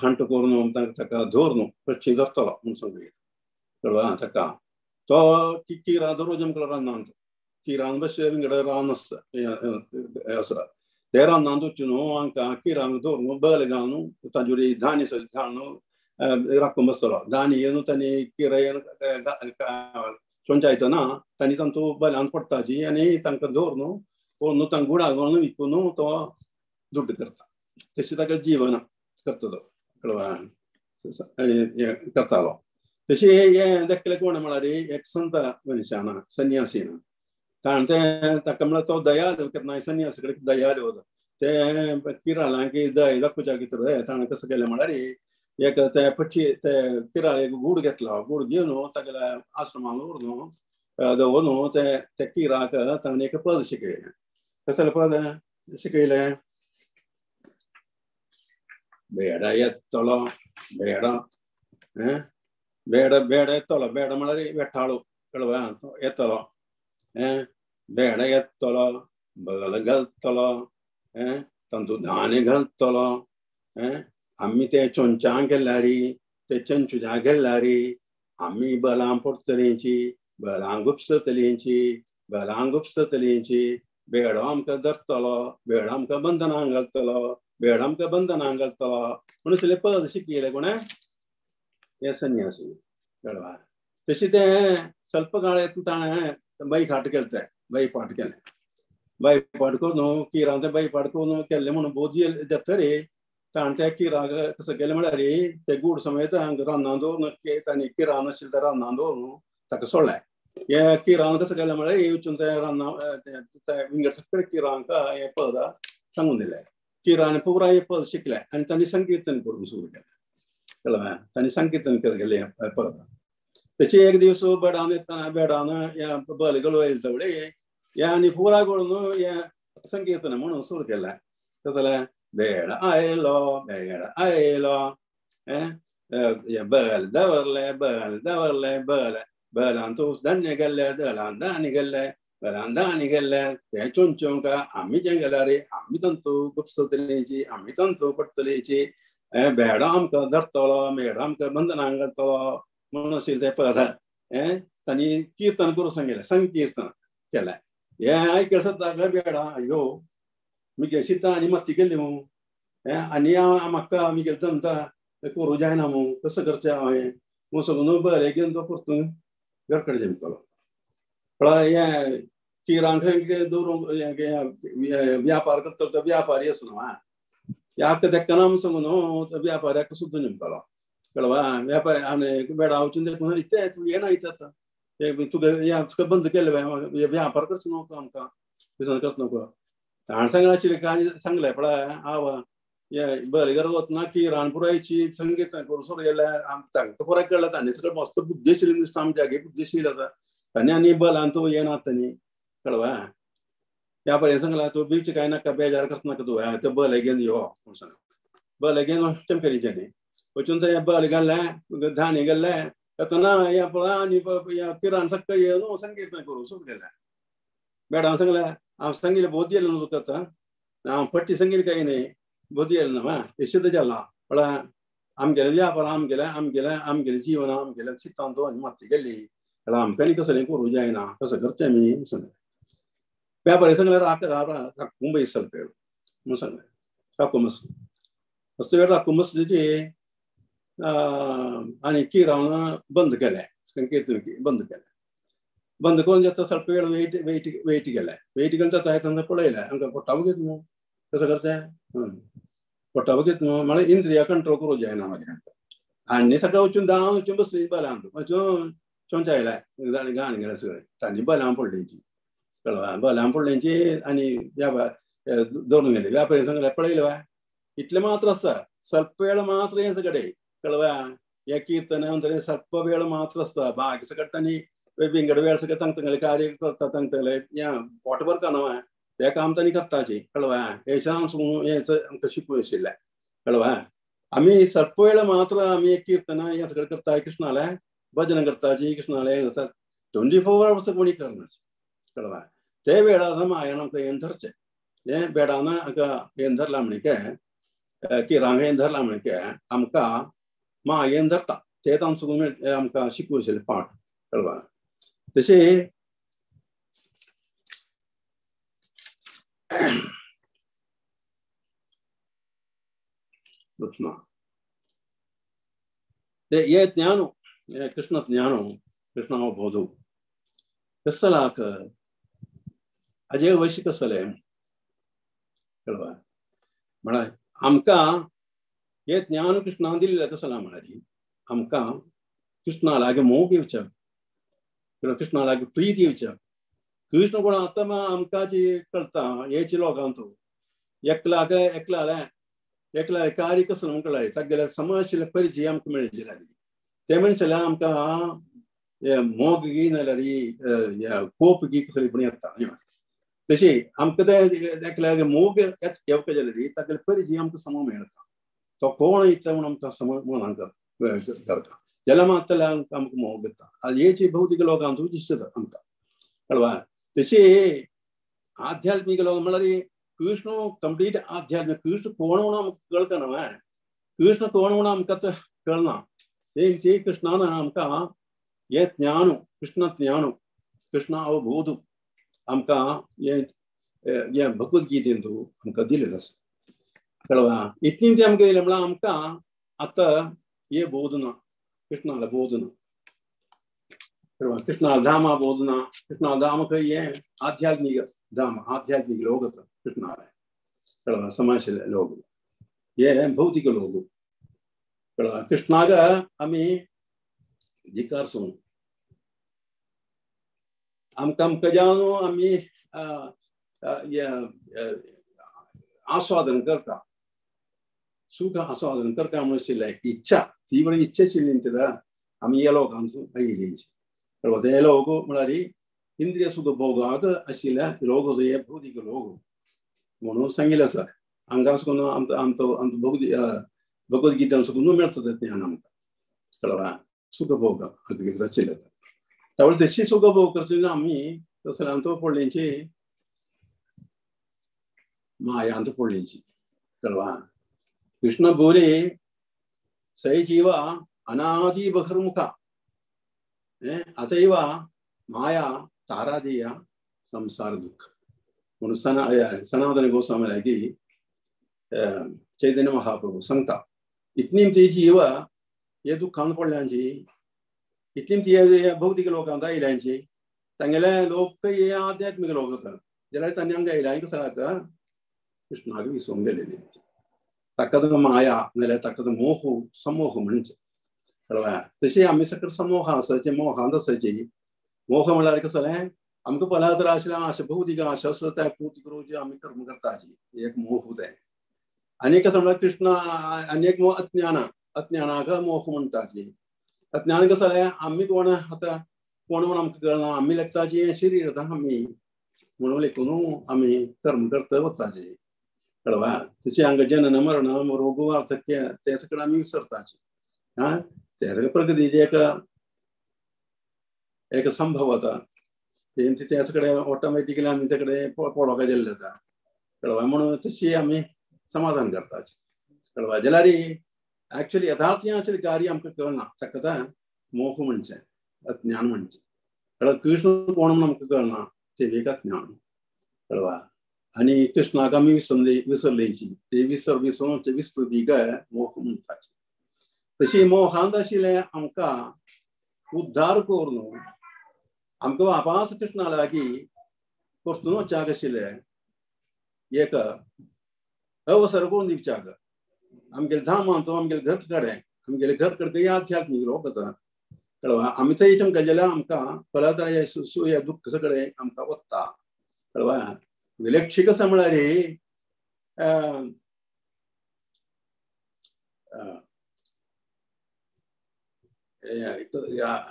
हंट करून ताका धरून पक्षी धरतलो म्हणून सांगू कळ्ळें. ताका तो किरा दररोज आमकां रानांत किरान बशे विंगड रान आसता आसा ते रानांत वचून हांकां किरान दवरून बल घालून तांचे धान्य घालून राखून बसतलो धान्य येवन तांणी किरा येवन चोंचायतना तांणी तांचो बल्यान पडटाची आनी तांकां दवरून व्हरून तांकां गुडा घालून विकून तो दुड्ड करता तशें ताका जीवन करतलो कळ्ळें करतालो. तशें हें देखलें कोण म्हळ्यार एक संत मनशान संन्यासीन कारण तें ताका म्हळ्यार तो दयालु केन्नाय संन्यासी कडेन दयालु तें किरालांक दय दाखोवच्या भितर ताणें कसो केलें म्हळ्यार एक ते पक्षी ते किराळ एक गूड घेतलो गूड घेवन तागेल्या आश्रमांत व्हरून दवरून ते त्या किराक ताणें एक पद शिकयलें. कसलें पद शिकयलें बेडा येतलो बेडा बेड बेड येतलो बेड म्हळ्यार वेठाळो कळ्ळें येतलो बेड येतलो बगल घालतलो तांतूं धान्य घालतलो आमी ते चोंचां केल्यार ते चंचू जागेल्लारी आमी बलां पडटलींची बलां गुपसतलींची बलां गुपसतलींची बेडो आमकां धरतलो बेडो आमकां बंधनां घालतलो बेडो आमकां बंधनां घालतलो म्हणून सगळे पद शिकयले कोणें हे संन्यासी कळवा. तशी ते ಸ್ವಲ್ಪ काळ ताणें बाई खाट केलें ते बाई पाट केलें बाई पाट करून किरां ते बाई पाट करून केल्लें म्हणून बोध जातरी ताणें त्या किराक कसं केलें म्हळ्यार ते गूड समेत हांगा रान्नां दवरून तांणी किरां नाशिल्लें त्या रान्नां दवरून ताका सोडलें. हे किरान कसं केलें म्हळ्यार वचून ते रान्नां विंगड सगळे किरांक हे पद सांगून दिलें. किरान पुराय हे पद शिकलें आनी तांणी संकीर्तन करूंक सुरू केलें कळ्ळें. तांणी संकीर्तन करत गेलें हे पद. तशी एक दिवस बेडान येतना बेडान ह्या बलगळ येयले सगळे हे आनी पुराय करून हे संकीर्तन म्हणून सुरू केलें. कसलें बेड आयलो बेड आयलो बल दवरले बल दवरले बल बलान तूं धान्य गेल्ले दलान धान्य गेल्ले बलान धान्य गेल्ले ते चोंचोंक आमी जें गेल्यार आमी तंतू गुपसतलीची आमी तंतू पडटलीची बेडो आमकां धरतलो बेडो आमकां बंधनां घालतलो म्हणून आशिल्लें तें पद. तांणी किर्तन करूंक सांगिल्लें संकीर्तन केलें. हें आयकलें सद्दां बेडा अयो मुगे शिता आनी माती गेली मू आनी म्हाका मुगेलें जमता करूं जायना मू कसो करचें हांवें म्हूण सगळो बरें घेवन तो परतून घर कडेन जमतलो. पळय हें किरांक दवरूंक व्यापार करतलो तो व्यापारी आसना ह्या तेका ना सांगू न्हू तो व्यापाऱ्याक सुद्दां जमतलो कळवा. व्यापारी आनी बेडा वचून देखून इतलें तूं येना इतलें आतां तुका हें तुका बंद केलें व्यापार करचो न्हू आमकां बिजनेस करचो न्हू. ताणें सांगलें आशिल्लें आनी सांगलें पळय आवा हे बरें घर वतना किरान पुरायची संगीत करून सुरू केलें तांकां पुराय कळ्ळें. तांणी सगळें मस्त बुद्धिशील दिसता आमच्या जागे बुद्धिशील आसा तांणी आनी बलान तूं येना तांणी कळवा. ह्या पर्यंत सांगलां तूं बिवचें कांय नाका बेजार करचो नाका तूं तें बल घेवन यो म्हूण सांगलें. बल घेवन टेंपरेचर वचून तें बल घालें धान्य गेल्लें तेन्ना हें पळय आनी किरान सक्क येवन संकीर्तन करूं सुरू केलें. बेडान सांगलें हांव सांगिल्लें बोध येयलें न्हू तुका आतां हांव पट्टी सांगिल्ली कांय न्ही बोध येयलें ना हें सिद्ध जालां पळय आमगेलें व्यापार आमगेलें आमगेलें आमगेलें जीवन आमगेलें चिंतान तो आनी माती गेली जाल्यार आमकां आनी कसलें करूं जायना कसं करचें आमी म्हूण सांगलें. व्यापारी सांगलें राख राखूं बय ಸ್ವಲ್ಪ वेळ म्हूण सांगलें राखूं मस्त मस्त वेळ राखूं बसली आनी किरान बंद केलें संकीर्तन बंद केलें. बंद करून जाता ಸ್ವಲ್ಪ वेळ वेट वेट वेट गेलें वेट घेवन जाता तेन्ना पळयलें आमकां पोटा घेत न्हू कसं करचें पोटा घेत न्हू म्हळ्यार इंद्रिया कंट्रोल करूं जायना मागीर आनी सगळें वचून धांव वचून बसली बलां वचून चोंच आयलें गाण गेलें सगळें तांणी बलां पडलीची कळवा बलां पडलीची आनी व्यापार दवरून गेले. व्यापारी सांगलें पळयलें इतलें मात्र आसा ಸ್ವಲ್ಪ वेळ मात्र हें सगळें कळवा हें कीर्तन ಸ್ವಲ್ಪ वेळ मात्र आसता बाकी सगळें तांणी विंगड वेळ सगळें तांगले कार्य करता तांगले हें पोटभर काना तें काम तांणी करताची कळवा. हें हें आमकां शिकूं आशिल्लें कळवा. आमी ಸ್ವಲ್ಪ वेळ मात्र आमी कीर्तन हें सगळें करता कृष्णालें भजन करताची कृष्णालें जाता 24 आवर्स कोणी करना कळवा. ते वेळार मायान आमकां हें धरचें हें बेडान आमकां हें धरलां म्हणके किरांक हें धरलां म्हणके आमकां मायेन धरता तें आमचो आमकां शिकूं आशिल्लें पाठ कळवा. तशें कृष्ण हे ज्ञान कृष्ण ज्ञान कृष्ण बोधू कसलाक अजय वैश्य कसलें कळवा. म्हळ्यार आमकां हे ज्ञान कृष्णान दिल्लें कसलां म्हळ्यार आमकां कृष्णा लागीं मोग येवचें कृष्णा लागीं प्रीती येवचें. कृष्ण कोण आतां आमकां जी कळटा हेची लोकांक एकल्याक एकल्यालें एकल्या कार्य कसं म्हणून कळ्ळें तागेले समाज परिचय आमकां मेळचे लागली ते म्हणल्यार आमकां मोग गी नाल्यार कोप गी कसली पण येता. तशी आमकां ते एकल्याक मोग येवपाक जाल्यार तागेले परिचय आमकां सम मेळटा तो कोण येता म्हूण आमकां सम म्हणून करता जाल्यार मात आमकां मोग येता. हेची भौतीक लोकांक दिसता आमकां कळवा. तशी आध्यात्मीक लोक म्हळ्यार कृष्ण कंप्लीट आध्यात्मिक कृष्ण कोण म्हणून आमकां कळटा न्हय कृष्ण कोण म्हणून आमकां कळना तेंची कृष्णान आमकां हें ज्ञान, कृष्ण ज्ञान, कृष्ण अवबोध आमकां हें हें भगवद्गीतेंत आमकां दिलेलें आसा. कळ्ळें? इतलीं तें आमकां दिलें म्हळ्यार आमकां आतां हे बोध ना, कृष्णाले बोध ना, कृष्णा धाम बोध ना. कृष्णा धाम खंय हें आध्यात्मीक धाम, आध्यात्मीक लोक कृष्णाले, कळ्ळें? समाज लोक, हे भौतिक लोक, कळ्ळें? कृष्णाक आमी धिकार सोडून आमकां आमकां जावन आमी आस्वादन करता, सुख आस्वादन करता म्हणून आशिल्लें इच्छा, तीव्र इच्छा आशिल्ली न्ही आमी हे लोकांचो आयिल्ली. कळ्ळें? ते लोक म्हळ्यार इंद्रिय सुख भोगाक आशिल्ल्या लोक, हे भौतीक लोक म्हणून सांगिल्लें आसा. हांगा सुकून आमचो आमचो आमचो भगवद्गीतेन सुकून मेळटा तें ज्ञान आमकां. कळ्ळें? सुख भोग कितें आशिल्लें त्यावेळी तशी सुख भोग करचे आमी तसल्यांत पडलेंची मायांत पडलेंची. कळ्ळें? कृष्ण बोले सै जीव अनादि बहिर्मुख अतैव माया तारादेय संसार दुःख म्हणून सनातन गोस्वामी लागी चैतन्य महाप्रभू सांगता. इतली ती जीव हे दुःखान पडल्यांची, इतली ती भौतिक लोकांत आयल्यांची, तांगेले लोक हे आध्यात्मीक लोक आसा जाल्यार तांणी आमकां आयल्या कसो कृष्णाक विसरून गेलेले. ताका तो माया नाल्यार ताका तो मोह, समोह म्हणचे. कळ्ळें? तशें आमी सगळे समोह आसाचे, मोहांत आसाची. मोह म्हणल्यार कसलें आमकां पला तर आशिल्ल्या आशा, भौतिक आशा आसा त्या पूर्ती करूची आमी कर्म करताची, एक मोह तें. आनी कसो म्हणल्यार कृष्ण आनी एक मोह अज्ञान, अज्ञानाक मोह म्हणटाची. अज्ञान कसलें आमी कोण आतां कोण म्हूण आमकां कळना, आमी लेखताची शरीर आतां आमी म्हणून लेखून आमी कर्म करता वताची. कळ्ळें? तशें हांगा जनन मरण रोग वार्धक्य तें सगळें आमी विसरताची. आं तें सगळें प्रगतीचें एक एक संभव आतां तें तें सगळें ऑटोमॅटिकली आमी ते कडेन पळोवपाक गेल्लें आसा. कळ्ळें? म्हणून तशी आमी समाधान करताची. कळ्ळें? जाल्यार एक्चुअली यथार्थ आशिल्लें कार्य आमकां कळना, ताका मोह म्हणचें, अज्ञान म्हणचें. कळ्ळें? कृष्ण कोण म्हूण आमकां कळना, तें एक अज्ञान. कळ्ळें? आनी कृष्णाक आमी विसरली विसरलेची, ते विसर विसरून ते विस्कृतीक मोह म्हणटाची. तशी मोहांत आशिल्लें आमकां उद्धार करून आमकां वापास कृष्णा लागीं परतून वचपाक आशिल्लें एक अवसर करून दिवच्याक. आमगेले धामांत आमगेले घर कडेन, आमगेले घर कडेन आध्यात्मीक लोक आसा. कळ्ळें? आमी थंय चमकां जाल्यार आमकां पळयता हें दुख्ख सगळें आमकां वता. कळ्ळें? लक्ष्य कसं म्हळ्यार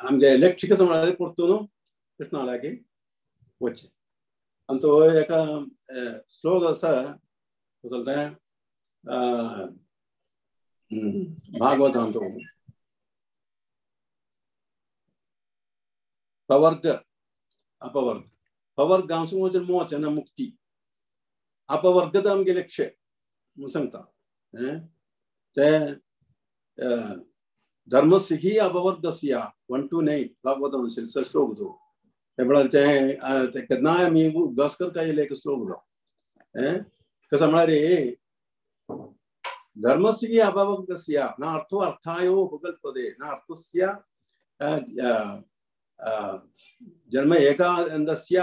आमगे लक्ष्य कसं म्हळ्यार परतून कृष्णा लागीं वचचें. आनी तो एका श्लोक आसा कसलो तें भागवतांत पवर्ग अपवर्ग, पवर्गांसून वचून मोचन मुक्ती, अपवर्ग तर आमगे लक्ष्य म्हणून सांगता. ते धर्मस्य हि अपवर्गस्य 1 to 9 भागवतान श्लोक तो. ते म्हळ्यार तें केन्नाय आमी उगडास करता येयले एक श्लोक तो. कसो म्हळ्यार धर्मस्य हि अपवर्गस्य न अर्थो अर्थायो उपकल्पते न अर्थस्य जन्म एकानंदस्य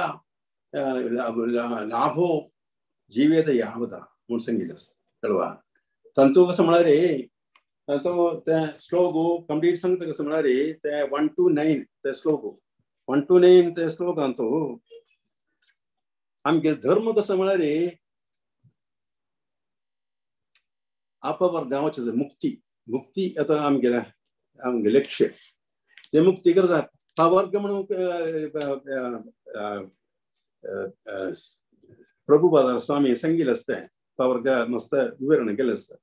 लाभो जीवेत यावता म्हूण सांगिल्लें आसा. कळ्ळें? तांतूं कसो म्हळ्यार तो ते श्लोक कंप्लीट सांगता कसो म्हळ्यार ते 1 to 9 ते श्लोक 1 to 9 ते श्लोकांत आमगे धर्म कसो म्हळ्यार अपवर्गावचें मुक्ती, मुक्ती आतां आमगेलें आमगेलें लक्ष्य ते मुक्ती करता. पवर्ग म्हणून प्रभुपाद स्वामी सांगिल्लें आसता, पवर्ग मस्त विवरण केलें आसता.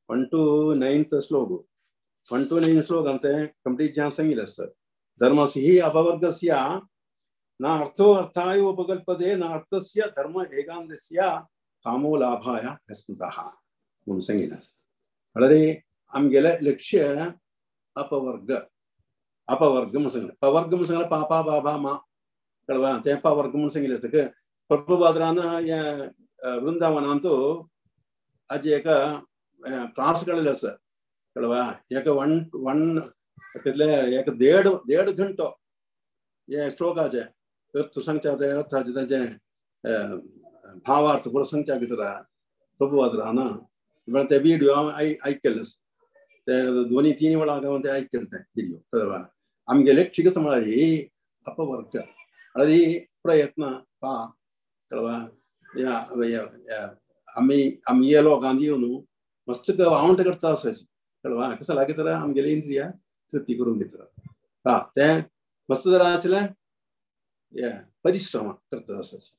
1 to 9 श्लोक, 1 to 9 श्लोक तें कंप्लीट जें सांगिल्लें आसता. धर्मस्य हि अपवर्गस्य न अर्थो अर्थाय उपकल्पते न अर्थस्य धर्म एकान्तस्य कामो लाभाय स्मृतः म्हणून सांगिल्लें आसा. म्हळ्यार आमगेलें लक्ष्य अपवर्ग अपवर्ग म्हणून सांगलें. पवर्ग म्हणून सांगलें पापा बाबा मा कळवा तें पवर्ग म्हणून सांगिल्लें. सगळें प्रभुपादरान हें वृंदावनांतू आजी एका क्लास काडलेले आसा कळवा. एक वन वन कितले एक देड देड घंटो हे श्लोकाचे अर्थ सांगच्या ते अर्थाचे ताचे भावार्थ पुरो सांगच्या भितर प्रभुपादरान म्हळ्यार ते विडियो हांव आयकल्ले आसा. ते दोनी तीन वेळा हांव ते आयकले ते विडियो कळवा. आमगेले चिकित्सा म्हळ्यार ही अपवर्ग म्हळ्यार ही प्रयत्न पा कळवा. आमी आमगे लोकांक येवन मस्त वावंट करता आसाची कळवा. कसं लागीं तर आमगेले इंद्रिया तृप्ती करून घेतला हा तें मस्त जरा आशिल्लें हे परिश्रम करता आसाची.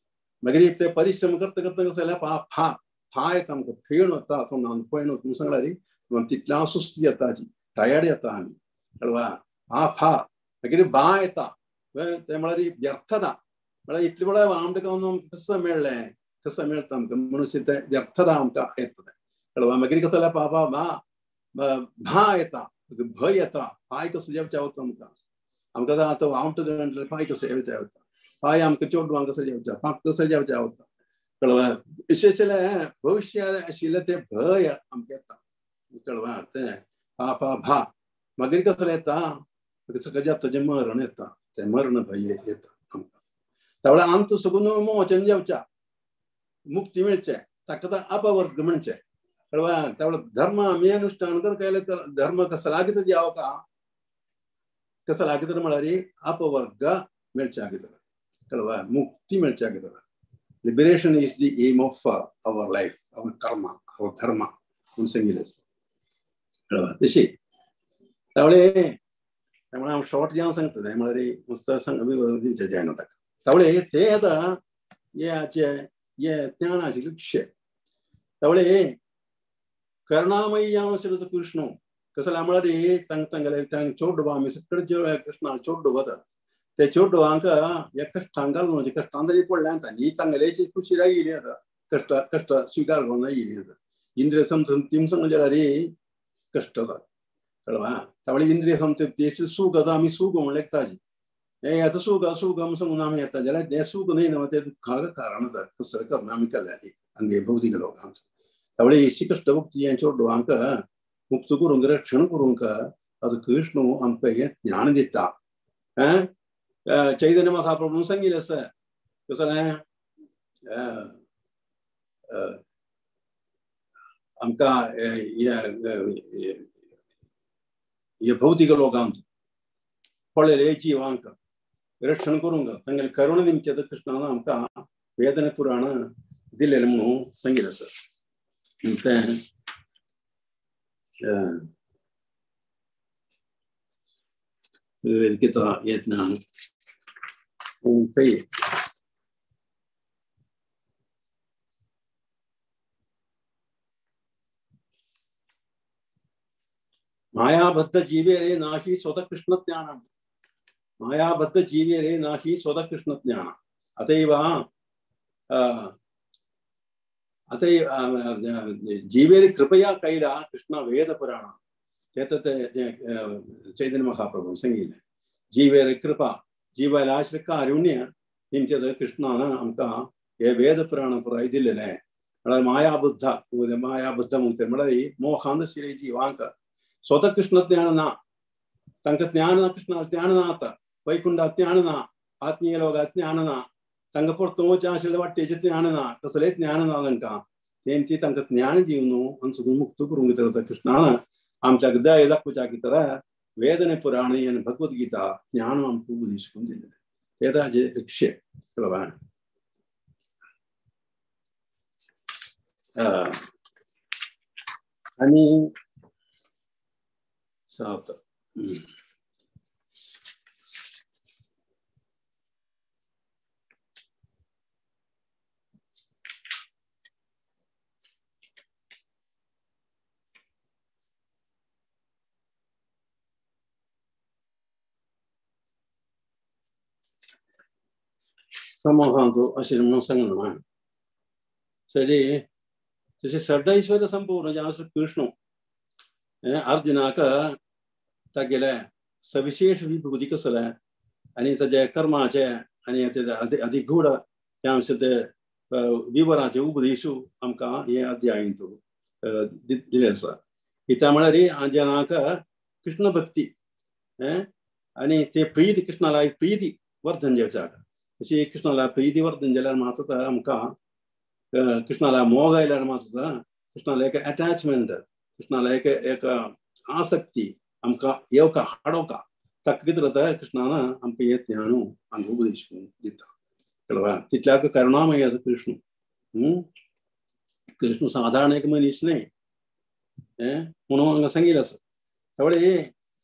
मागीर ते परिश्रम करता करता कसं जाल्यार पा फा फा येता आमकां फेण वता तोंडान फेण वता म्हणून सांगल्यार तितल्या सुस्ती येता टायर्ड येता आमी कळवा. हा फा मागीर बा येता तें म्हळ्यार व्यर्थता म्हळ्यार इतले वेळार आमकां कसं मेळ्ळें कसं मेळटा आमकां म्हणून तें व्यर्थता आमकां येता कळवा. मागीर कसं जाल्यार पापा भा भा येता भंय येता पांय कसो जेवचे वता आमकां आमकां आतां वावट म्हणल्यार पांय कसो जेवचे वता पांय आमकां चेडवांक कसो जेवचा पांक कसो जेवचे वता कळवा. विशेष भविश्य आशिल्लें तें भंय आमकां येता कळवा. तें पापा भा मागीर कसो येता सगळें जाता जें मरण येता तें मरण भंय येता आमकां. त्या वेळार आमचो सगून मोचन जेवच्या मुक्ती मेळचें ताका अपवर्ग म्हणचें कळवा. त्या वेळार धर्म आमी अनुष्ठान कर केलें धर्म कसो लागीं तर जावं का कसो लागीं तर म्हळ्यार अपवर्ग मेळच्या लागीं तर कळवा मुक्ती मेळच्या लागीं तर. Liberation is the aim of our life, our karma, our dharma म्हणून सांगिल्लें कळवा. तशी त्यावेळे त्यामुळे हांव शॉर्ट जावन सांगता तें म्हळ्यार मस्त दिवचें जायना ताका. त्यावेळे ते आतां हे हे ज्ञानाचे लक्ष्य. त्यावेळे करुणामयी जावन आशिल्लो तो कृष्ण कसो जाल्यार म्हळ्यार तांकां तांगेले तांकां चेडवा आमी सगळे कृष्णा चेडू वता ते चेडवांक ह्या कश्टांक घालून कश्टान तरी पडलें आतां ही तांगेल्याची खुशी येयली आतां कश्ट कश्ट स्विकार करून येयली आतां. इंद्रिय संतृप्ती सांगलें जाल्यार कश्ट कळवा. त्यावेळे इंद्रिय संतृप्ती सूख आतां आमी सूख म्हणलें ताजी हें आतां सूख सूख सांगून आमी येता जाल्यार तें सूख न्हय न्हू तें दुख्खाक कारण आसा कसलें कर्म आमी केल्यार आमगे भौतीक लोकांक. त्यावेळे अशी कश्टभुक्ती हें चेडवांक मुक्त करूंक रक्षण करूंक आतां कृष्ण आमकां हें ज्ञान दिता. चैतन्य महाप्रभू सांगिल्लें आसा कसलें आमकां हे भौतीक लोकांक पळयले जिवांक रक्षण करूंक तांगेले करुणा निमचे कृष्णान आमकां वेदन पुराण दिलेलें म्हणून सांगिल्लें आसा. तें कितें येतना मायाबद्ध जीवेरे नाही स्वतः कृष्ण ज्ञान मायाबद्ध जीवेरे नाही स्वतः कृष्ण ज्ञान अतएव अतएव जीवेरे कृपया कैला कृष्ण वेद पुराण एतत् चैतन्य महाप्रभु सांगिल्लें. जीवेरे कृपा जीवाला आशिल्लें कारुण्य निमचें कृष्णान आमकां हे वेद पुराण पुराय दिल्लें. म्हळ्यार मायाबुद्ध मायाबुद्ध म्हणटा म्हळ्यार मोहान आशिल्ले जिवांक स्वतः कृष्ण ज्ञान ना तांकां ज्ञान ना कृष्णा ज्ञान ना आतां वैकुंठ ज्ञान ना आत्मीय लोकां ज्ञान ना तांकां परतून आशिल्ले वाटेचें ज्ञान ना कसलेंच ज्ञान ना तांकां तेंची तांकां ज्ञान दिवन आनी सगळें मुक्त करूंक घेतला कृष्णान आमच्या दया दाखोवच्या भितर वेदने पुराण आनी भगवद्गीता ज्ञान आमकां उपदेश करून दिलें तें ताजें लक्ष्य कळवा. आनी सात समासांचो अशें म्हणून सांगना. सरी तशें षडैश्वर्य संपूर्ण जें आसा कृष्ण अर्जुनाक तागेले सविशेष विभूती कसले आनी ताजे कर्माचे आनी अधिगूढ ते ते विवराचे उपदेशू आमकां हे अध्यायंत दिले आसा. हिता म्हळ्यार जनाक कृष्ण भक्ती आनी ते प्रीती कृष्णाला एक प्रीती वर्धन जावच्याक अशी कृष्णाला प्रीती वर्धन जाल्यार मात्र आमकां कृष्णाला मोग आयल्यार मात्र कृष्णाला एक अटॅचमेंट कृष्णाला एक एक आसक्ती आमकां येवका हाडोवका ताका कितें जाता कृष्णान आमकां हे ज्ञान हांगा उपदेश दिता. कळवा तितल्याक करुणामय आसा कृष्ण. कृष्ण साधारण एक मनीस न्हय म्हणून हांगा सांगिल्लें आसा. तेवढे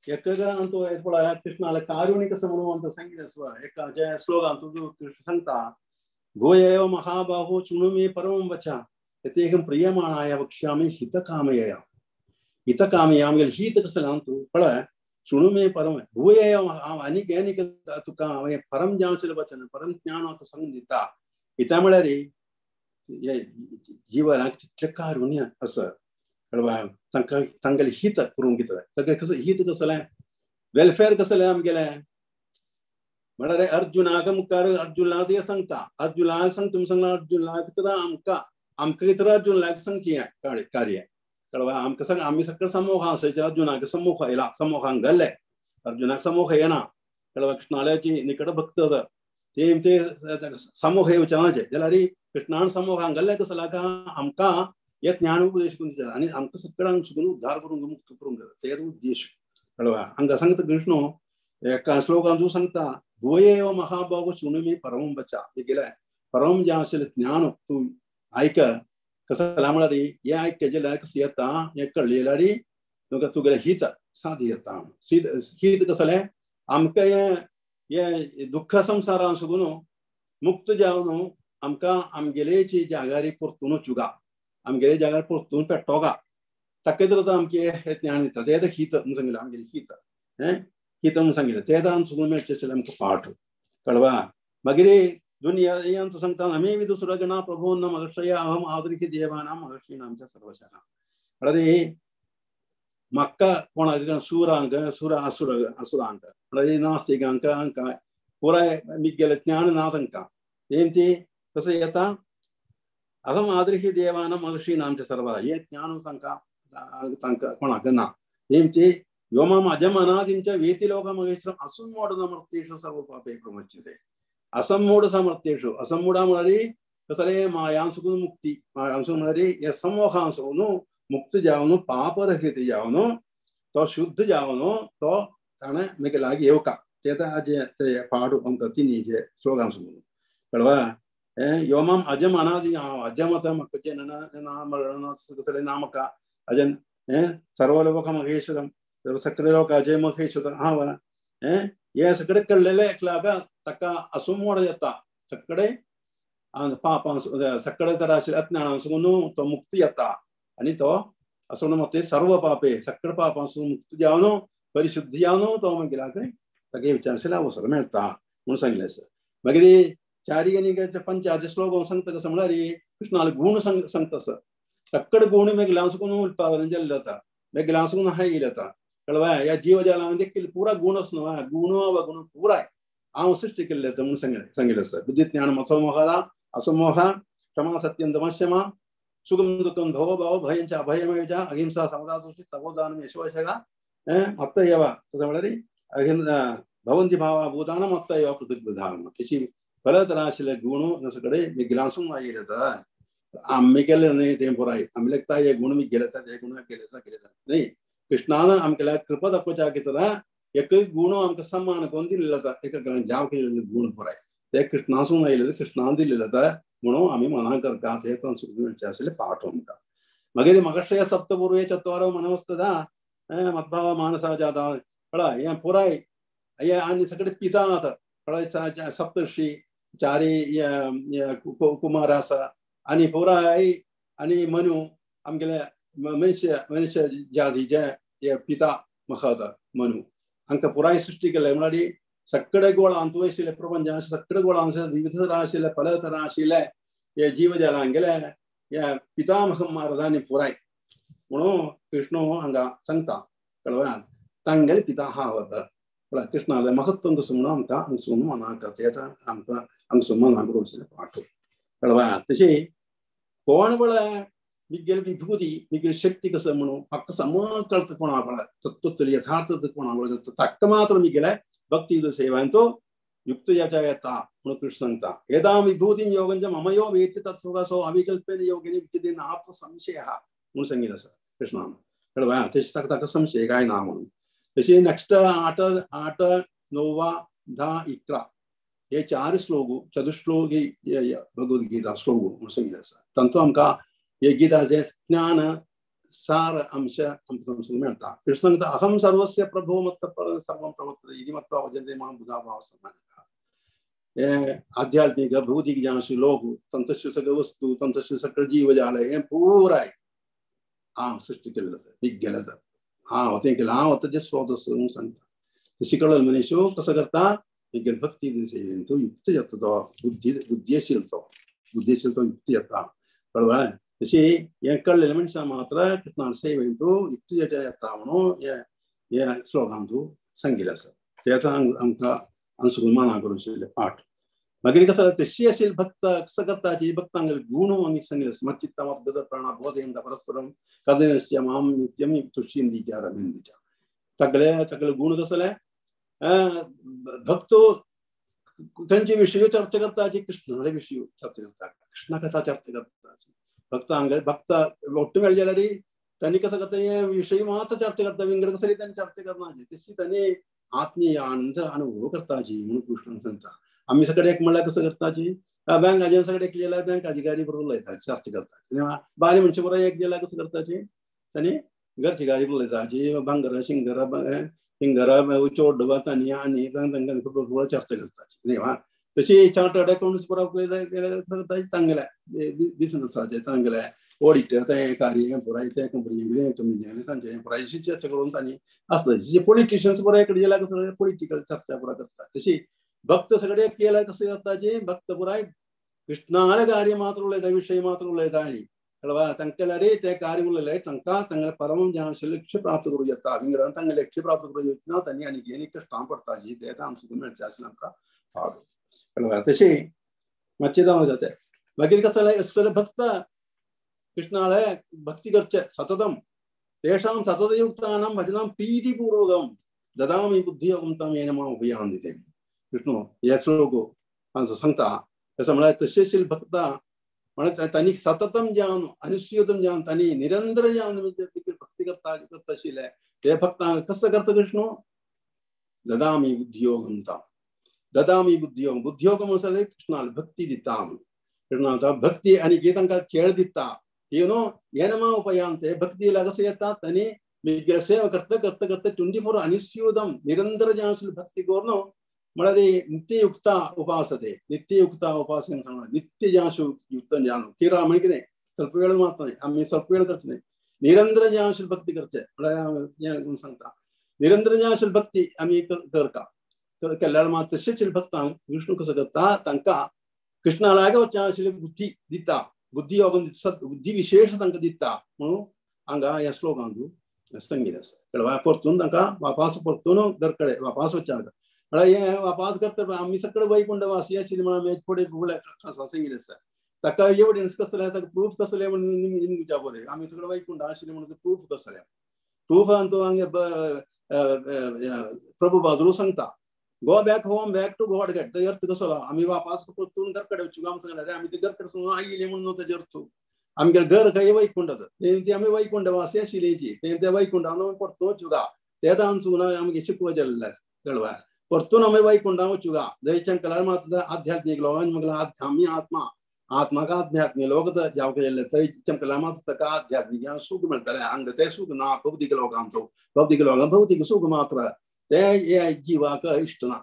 एक तो पळय कृष्णाला कारुणीक आसा म्हणून आमकां सांगिल्लें आसा. एका जे श्लोकांत कृष्ण सांगता भूय एव महाबाहु शृणु मे परमं वचः यतेऽहं प्रियमाणाय वक्ष्यामि हितकामयया. हितकामया आमगेलें हित कसलें तूं पळय शृणु मे परम भूय एव हांव आनीक आनीक तुका हांवें परम जावचें वचन परम ज्ञान हांव तुका सांगून दिता. हिता म्हळ्यार जिवनाक तितलें कारुण्य आसा कळवा तांकां तांगेलें हित करूंक दिता. तांकां कसलें हित कसलें वेलफेअर कसलें आमगेलें म्हळ्यार अर्जुनाक मुखार अर्जुनाक तें सांगता अर्जुनाक सांग तुमी सांगला अर्जुनाक तर आमकां आमकां कितें अर्जुनाक सांगचें कार्य कळवा आमकां सांग आमी सगळे समोख आसा अर्जुनाक समोख आयला समोखांक गेल्ले अर्जुनाक समोख येना कळवा कृष्णाल्याची निकट भक्त ते ते समोख येवचें जाल्यार कृष्णान समोखांक गेल्ले कसो आमकां हे ज्ञान उपदेश करून दिता आनी आमकां सगळ्यांक सुकून उद्धार करूंक मुक्त करूंक जाता तेच उद्देश. कळवा हांगा सांगता कृष्ण एका श्लोकांत सांगता भूय एव महाबाहु शृणु मे परमं वचः. गेलें परम जें आशिल्लें ज्ञान तूं आयक कसलें म्हळ्यार हें आयक जाल्यार कसं येता हें कळ्ळें जाल्यार तुका तुगेलें हित साध्य येता. हित कसलें आमकां हें हें दुख्ख संवसारान सुकून मुक्त जावन आमकां आमगेले जाग्यार परतून वचुंका आमगेले जाग्यार परतून पेट्टोका ताका तर आमचें हें ज्ञान दिता तें हित म्हूण सांगिल्लें आमगेलें हित हें हित म्हूण सांगिल्लें तें आमकां सुकून मेळचें आशिल्लें आमकां पाठ. कळवा मागीर दुनिया आमचो सांगता आमी दुसरो गणा प्रभो न महर्षय अहम आदरिखी देवानां महर्षीणां च सर्वशः. म्हळ्यार म्हाका कोणाक सुरांक सुर असुर असुरांक म्हळ्यार नास्तिकांक हांकां पुराय मिगेलें ज्ञान ना तांकां तें ती कसं येता अहम आदरिखी देवानां महर्षीणां च सर्वः हें ज्ञान तांकां तांकां कोणाक ना. तें ती यो माम अजम अनादिं च वेति लोकमहेश्वरम् असम्मूढसमर्थेषु सर्वपापे प्रमुच्यते. असम्मूढ समर्थेषु असम्मूढ म्हळ्यार कसलें मायांसकून मुक्ती मायांसून म्हळ्यार हे समोहांसून मुक्त जावन पापरहित जावन तो शुद्ध जावन तो ताणें मागीर लागीं येवका ते ते पाड आमकां तिनी जे श्लोकांसून कळवा यो माम अजम अनादि हांव अजम आतां म्हाका जनन कसलें ना म्हाका अजन सर्वलोक महेश्वरम सगळे लोक अजय महेश्वर हांव हें सगळें कळ्ळेलें एकल्याक ताका असमोड येता सगळे पापां सगळे तर आशिल्ले अज्ञानांसून तो मुक्ती येता आनी तो असो मते सर्व पापे सगळे पापांसून मुक्त जावन परिशुद्ध जावन तो मागीर ताका विचारशील अवसर मेळटा म्हणून सांगिल्लें आसा. मागीर चारी आनी पंचाचे श्लोक सांगता कसो म्हळ्यार कृष्णाले गूण सांगता आसा. सगळे गूण मेगलांसून उत्पादन जाल्ले जाता मेगलांसून हाय जाता. कळवा ह्या जीवजालान देखील पुरा गुण आसना गुण अवगुण पुराय हांव सृश्टी केल्लें म्हणून सांगिल्लें आसा. बुद्धी ज्ञान असमोहा असमोहा क्षमा सत्यं दमक्षमा सुखम दुःखम भव भव भयंच अभयमेव च अहिंसा समता तुष्टि तपोदानं यशोशः अत्तयव तशें म्हळ्यार अहिंसा भवन्ति भावा भूतानां अत्तयव पृथग्विधानं अशी बरे तरा आशिल्ले गुण सगळे मेगलांसून आयिल्ले जाता. आमी केल्ले न्हय तें पुराय आमी लेगता हे गुण मी गेले ते गुण केले केले न्हय कृष्णान आमकां कृपा दाखोवच्या कितें एक गुण आमकां समान करून दिल्ले जाता एक जाव केल्ले गुण पुराय ते कृष्णासून आयिल्ले कृष्णान दिल्ले जाता म्हणून आमी मना करता ते मेळचें आशिल्लें पाठ आमकां. मागीर महर्षय सप्तपूर्वे चत्वारो मनवस्तदा मद्भाव मानसा जाता कळा हें पुराय हे आनी सगळे पिता आतां कळा सप्तर्षी चारी कुमार आसा आनी पुराय आनी मनु आमगेले मनुष्य मनुष्य जाती जे पिता मखत मनु हांकां पुराय सृश्टी केले म्हळ्यार सगळे गोळांत आशिल्ले प्रपंचान सगळे गोळांत विविध तरा आशिल्ले पल तरा आशिल्ले हे जीवजालां गेले हे पितामह महाराजांनी पुराय म्हणून कृष्ण हांगा सांगता कळवा. तांगेले पिता आहा वता म्हळ्यार कृष्णाले महत्व कसो म्हणून आमकां हांगसून मनाक येता आमकां हांगसून मनाक रोवचें पाठ कळवा. तशें कोण पळय मिगेल विभूती मिगेल शक्ती कसो म्हणून म्हाका समज कळटा कोणा पळय तत्व यथार्थ कोणा पळय ताका मात्र मिगेले भक्ती सेवांतो युक्त याच्या येता म्हणून कृष्ण सांगता. येदा विभूती योगंच मम यो वेत्ति तत्सदा सो अविकल्पेन योगिनी विद्यते नात्र संशय म्हणून सांगितलं आसा कृष्णान कळवा. तशें ताका संशय काय ना म्हणून. तशें नेक्स्ट 8 8 9 10 11 हे 4 श्लोक चतुश्लोकी भगवद्गीता श्लोक म्हणून सांगितलं आसा. तांचो आमकां हे गीताचें ज्ञान सार अंश आमकां समजूंक मेळटा. कृष्ण सांगता अहं सर्वस्य प्रभो मत्त सर्वं प्रवर्तते इति मत्वा भजन्ते मां बुधा भाव समानिता. हे आध्यात्मिक भौतिक ज्ञान लोक तंतस्य सगळं वस्तू तंतस्य सगळं जीवजाल हे पुराय हांव सृश्टी केल्लो विज्ञान हांव तें केलें हांव ताजें स्रोत म्हणून सांगता. तशी कळ्ळें मनीस कसो करता विज्ञान भक्ती तो युक्त जाता तो बुद्धी बुद्धिशील तो बुद्धिशील तो युक्त जाता कळ्ळें. तशी हें कळ्ळेलें मनशां मात्र कृष्णा सेवेन तो युक्त येता म्हणून हे हे श्लोकांतू सांगिल्लें आसा. तेच आमकां हांगसून मना करून आशिल्लें पाठ. मागीर कसो तशी आशिल्ली भक्त कसो करता जी भक्तांगेले गूण आनी सांगिल्लें आसा. मच्चित्त मद्गत प्राणा बोधयन्त परस्परं कदनस्य मां नित्यं तुष्यन्ति च रमन्ति च. सगळे सगळे गूण कसले भक्तो खंयचे विशय चर्चा करता जी कृष्णाले विशय चर्चा करता कृष्णा कथा चर्चा करता भक्तांग भक्त ಒಟ್ಟು मेळ्ळे जाल्यार तांणी कसो करता हे विशय मात्र चर्चा करता विंगड कसली तांणी चर्चा करना तशी तांणी आत्मीय आनंद अनुभव करताची म्हणून कृष्ण सांगता. आमी सगळे एक म्हणल्यार कसं करताची बँक आजी सगळे एक गेल्यार बँक अधिकारी बरोबर उलयता चर्चा करता. बायल मनशा बरोबर एक गेल्यार कसं करताची तांणी घरची गाडी उलयताची भांगर शिंगर शिंगरा चोड तांणी आनी तांकां बरोबर चर्चा करताची न्ही वा. तशी चार्टर्ड अकाउंट्स बरोबर करताची तांगेले बिजनसाचे तांगेले ऑडिटर तें कार्य पुराय तें कंपनी कंपनी तांचे पुराय चर्चा करून तांणी आसता. जे पॉलिटिशियन्स बरोबर एक गेल्यार कसं पॉलिटिकल चर्चा पुराय करता. तशी भक्त सगळे केल्यार कसं करताची भक्त पुराय कृष्णाले कार्य मात्र उलयता विशय मात्र उलयता आनी कळवा तांकां रे ते कार्य उलयले तांकां तांगेले परम ज्ञान लक्ष्य प्राप्त करूं येता विंगड तांगेले लक्ष्य प्राप्त करूं येतना तांणी आनी आनी कश्टां पडटाची ते आमकां मेळचें आसलें आमकां पावलो कळवा. तशें मातशें जावं जाता. मागीर कसं जालें भक्त कृष्णाले भक्ती करचे सततम तेषां सततयुक्तानां भजनां प्रीतिपूर्वकं ददामि बुद्धियोगं तं येन मां उपयान्ति ते. विष्णु हे श्लोक हांचो सांगता तशें म्हळ्यार तशें भक्त म्हळ्यार तांणी सततम ज्ञान अनुस्यूतम ज्ञान तांणी निरंतर ज्ञान भक्ती करता करता आशिल्ले ते भक्तांक कसो करता कृष्णू ददामि बुद्धियोगं तं ददामि बुद्धियोग बुद्धियोग म्हणल्यार कृष्णाल भक्ती दिता कृष्णा भक्ती आनी कितें तांकां खेळ दिता येनो येनमा उपयांते भक्ती लागस येता तांणी मिगेल सेवा करता करता करता 24 अनुस्यूतम निरंतर ज्ञान भक्ती करून म्हळ्यार नित्ययुक्ता उपासते नित्ययुक्ता उपासನೆ नित्य ज्ञान युक्त ज्ञान किरा म्हण कितें ಸ್ವಲ್ಪ वेळ मारता आमी ಸ್ವಲ್ಪ वेळ करचे न्ही निरंतर ज्ञान भक्ती करचे म्हळ्यार सांगता निरंतर ज्ञान भक्ती आमी करता केल्यार मात तशेंच भक्तांक विष्णू कसो करता तांकां कृष्णा लागीं वचचें आशिल्ली बुद्धी दिता बुद्धी योग बुद्धी विशेष तांकां दिता म्हणून हांगा ह्या श्लोकांत सांगिल्लें आसा. कळ्ळें परतून तांकां वापास परतून घर कडेन वापास वचचें म्हळ्यार हे वापास करता आमी सगळे वैकुंठ वासी आशिल्ली म्हणून आमी फुडें फुडें सांगिल्लें आसा. ताका एविडन्स कसलें ताका प्रूफ कसलें म्हणून निमच्या बरें आमी सगळे वैकुंठ आशिल्लें म्हणून प्रूफ कसलें प्रूफ तो हांगा प्रभु बाजरू सांगता go back home back to God get तेजो अर्थ कसो आमी वापास परतून घर कडेन वचूं आमी सांगलें आमी ते घर कडेन आयिल्ले म्हणून तेजो अर्थ आमगे घर खंय वैकुंठ ते आमी वैकुंठ वासी आशिल्ली ते त्या वैकुंठान परतून वचूंक तेच आमचो आमगे शिकवो जाल्लें कळवा परतून आमी वैकुंठा वचूंक जयशंकरार मात आध्यात्मीक लोकांनी म्हटलें आमी आत्मा आत्माक आध्यात्मीक लोक जावंक गेल्ले थंय चमकला मात ताका आध्यात्मीक सूख मेळटलें हांगा तें सूख ना भौतीक लोकांचो भौतीक लोकांक भौतीक सूख मात्र ते हे जिवाक इश्ट ना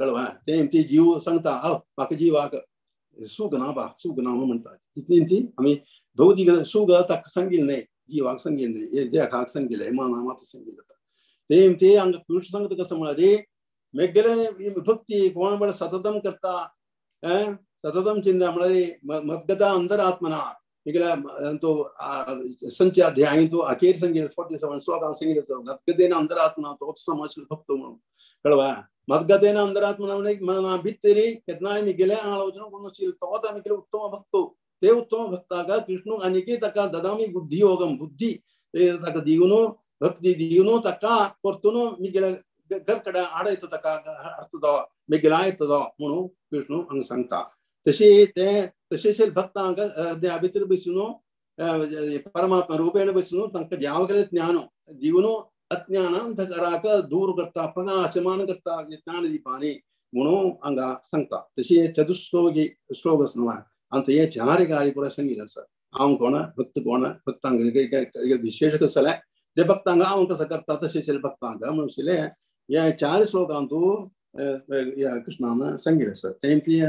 कळवा ते ती जीव सांगता म्हाका जिवाक सूख ना बा सूख ना म्हणटा इतली ती आमी भौतीक सूख ताका सांगिल्लें न्हय जिवाक सांगिल्लें न्हय देहाक सांगिल्लें मना मात्र सांगिल्लें ते ते हांगा कृष्ण सांगता कसं म्हळ्यार मेगेले भक्ती कोण म्हळ्यार सततम करता सततम चिंता म्हळ्यार मद्गता अंतरात्मना मिगेल्या तो संचे अध्याय तो अखेर संगीत 47 श्लोक संगीत मद्गतेन अंतरात्मना तोच समज भक्त म्हणून कळवा. मद्गतेन अंतरात्मना मना भितरी केन्नाय मिगेले आलोचना कोण तोच मिगेले उत्तम भक्त. ते उत्तम भक्ताक कृष्ण आनीकी ताका ददामी बुद्धी योगम बुद्धी ताका दिवन भक्ती दिवन ताका परतून मिगेले घर कडे आडयता ताका हाडटलो मिगेले आयतलो म्हणून कृष्ण हांगा सांगता. तशी ते तशें भक्तांक भितर बसून परमात्मा रूपेण बसून तांकां ज्यावकेलें ज्ञान दिवन अज्ञान अंधकाराक दूर करता प्रकाशमान करता ज्ञान दीपानी म्हणून हांगा सांगता. तशी चतुश्लोकी श्लोक आसा आनी हे चार कार्य पुराय सांगिल्लें आसा. हांव कोण भक्त कोण भक्तांक विशेष कसलें ते भक्तांक हांव कसो करता तशें भक्तांक म्हणशिल्लें हे चार श्लोकांतू कृष्णान सांगिल्लें आसा. तें ती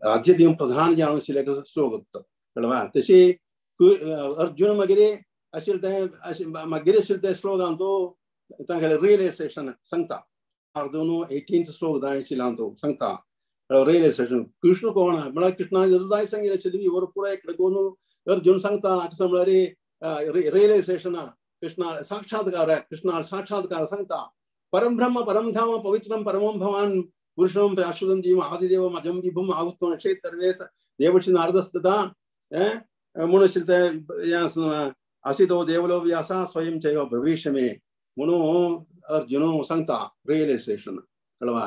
राज्य प्रधान जावन आशिल्ले श्लोक कळवा. तशी अर्जुन मागीर आशिल्ले ते मागीर आशिल्ले ते श्लोकांतू तांगेलें रियलायजेशन सांगता. अर्जुन 18th श्लोक दाय आशिल्लो सांगता रियलायजेशन कृष्ण कोण म्हळ्यार कृष्णान दाय सांगिल्लें आशिल्लें वर पुराय कडे अर्जुन सांगता कशें म्हळ्यार रियलायजेशन कृष्ण साक्षात्कार कृष्ण साक्षात्कार सांगता. परम ब्रह्म परम धाम पवित्रम परमं भवान पुरुषं शाश्वतं जीवं आदिदेवं अजं विभुं आहुत्वं क्षेत्रवेश देवर्षि नारदस्तथा म्हणून आशिल्लें असितो देवलो व्यास स्वयं चैव भविष्य मे म्हणून अर्जुन सांगता रियलायजेशन कळवा.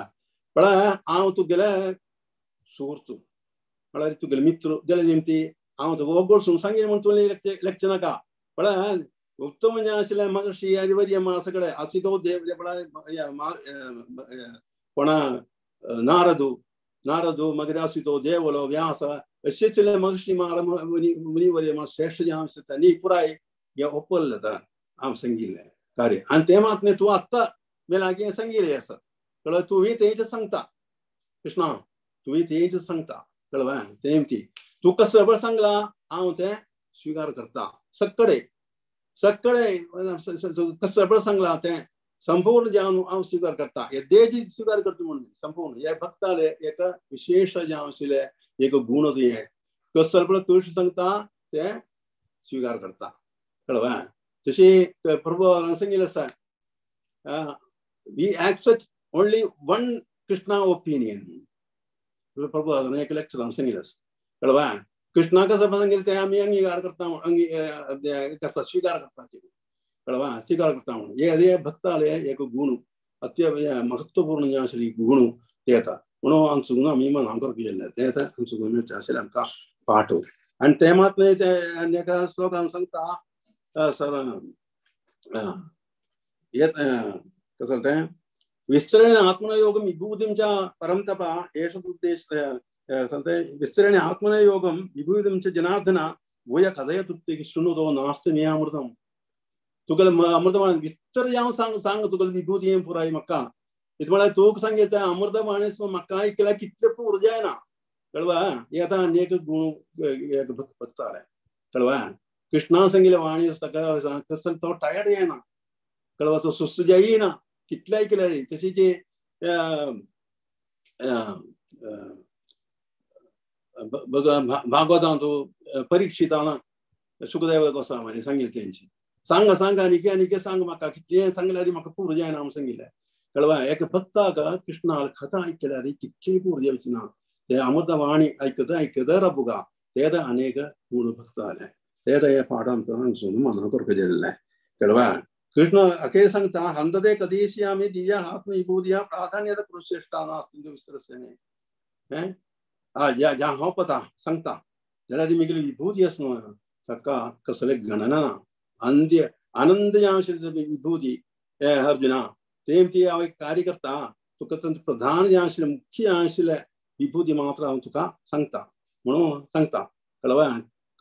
पण हांव तुगेले सुहृत म्हळ्यार तुगेले मित्र गेले निमती हांव तुका वगोळसून सांगीन म्हूण तुवें लेखचें नाका. पण उत्तम जें आशिल्लें महर्षी हरिवर्य सगळे असितो देव कोणा नारदू नारदू मागीर असितो देवलो व्यास अशेच महर्षी मुनिवर्य श्रेश्ठ जें आसा तांणी पुराय हें ओपल्लें आतां हांव सांगिल्लें कार्य. आनी तें मात न्ही तूं आत्तां लागीं सांगिल्लें आसा कळ्ळें. तुवें तेंच सांगता कृष्णा तुवें तेंच सांगता कळ्ळें. तें ती तुका सबळ सांगलां हांव तें स्विकार करता सगळे सगळे कसं सांगला तें संपूर्ण जावन हांव स्विकार करता. येदेची स्विकार करता म्हणून संपूर्ण हे भक्ताले एक विशेष जावन आशिल्लें एक गूण हें कसं कृष्ण सांगता तें स्विकार करता कळ्ळें. तशी प्रभु सांगिल्लें आसा we accept only one Krishna opinion. Prabhu एक लेक्चर हांव सांगिल्लें आसा कळ्ळें. कृष्णा कसं सांगिल्लें तें आमी अंगीकार करता करता स्विकार करता कळवा स्वीकार करता म्हणून हे भक्ताले एक गुण अत्य महत्वपूर्ण जें आशिल्लें गुण ते येता म्हणून आमचो गुण आमी मनां करपी गेल्ले ते येता आमचो गुण आशिल्लें आमकां पाठ. आनी ते मात न्ही ते आनी एका श्लोकान सांगता सर कसं तें विस्तरेण आत्मनयोगम विभूतिं च परं तप एष उद्देश विस्तरेण आत्मनयोगम विभूतिं च जनार्दन भूय कथय तृप्तिः शृणुतो नास्ति मे अमृतम. तुगेले अमृतवाणी विस्तर जावन सांग सांग तुगेले विभूती पुराय म्हाका इतलें म्हळ्यार तुका सांगितलें अमृतवाणी म्हाका आयकल्यार कितलें पूण उर्जा येना कळवा. हे आतां आनी एक गूण एक भक्ताले कळवा. कृष्णान सांगिल्लें वाणी ताका कसो तो टायर्ड जायना कळवा तो सुस्त जायना कितलें आयकल्यार. तशी जी भागवतांत परीक्षितान सुखदेव गोस्वामी सांगिल्लें तेंची सांग सांग आनीक आनीक सांग म्हाका कितलें सांगल्यार म्हाका पूर्ण जायना म्हणून सांगिल्लें कळवा. एक भक्ताक कृष्णाल कथा आयकल्यार कितली पूर्ण जावची ना ते अमृतवाणी आयकता आयकता राबुगा ते अनेक गूण भक्त आले ते हे पाठ आमकां मना करपाक जाल्लें कळवा. कृष्ण अखेर सांगता हंतते कथयिष्यामि दिव्या आत्मविभूत्या प्राधान्यता कुरुश्रेष्ठा नास्ति विस्तरस्य ज्या हांव पता सांगता जाल्यार मिगेली विभूती आसा न्हू ताका कसलें गणना अंत्य आनंद जावन विभूती हे अर्जुना तें ती हांव एक कार्य करता तुका तांचो प्रधान जें आशिल्लें मुख्य आशिल्लें विभूती मात्र हांव तुका सांगता म्हणून सांगता कळवा.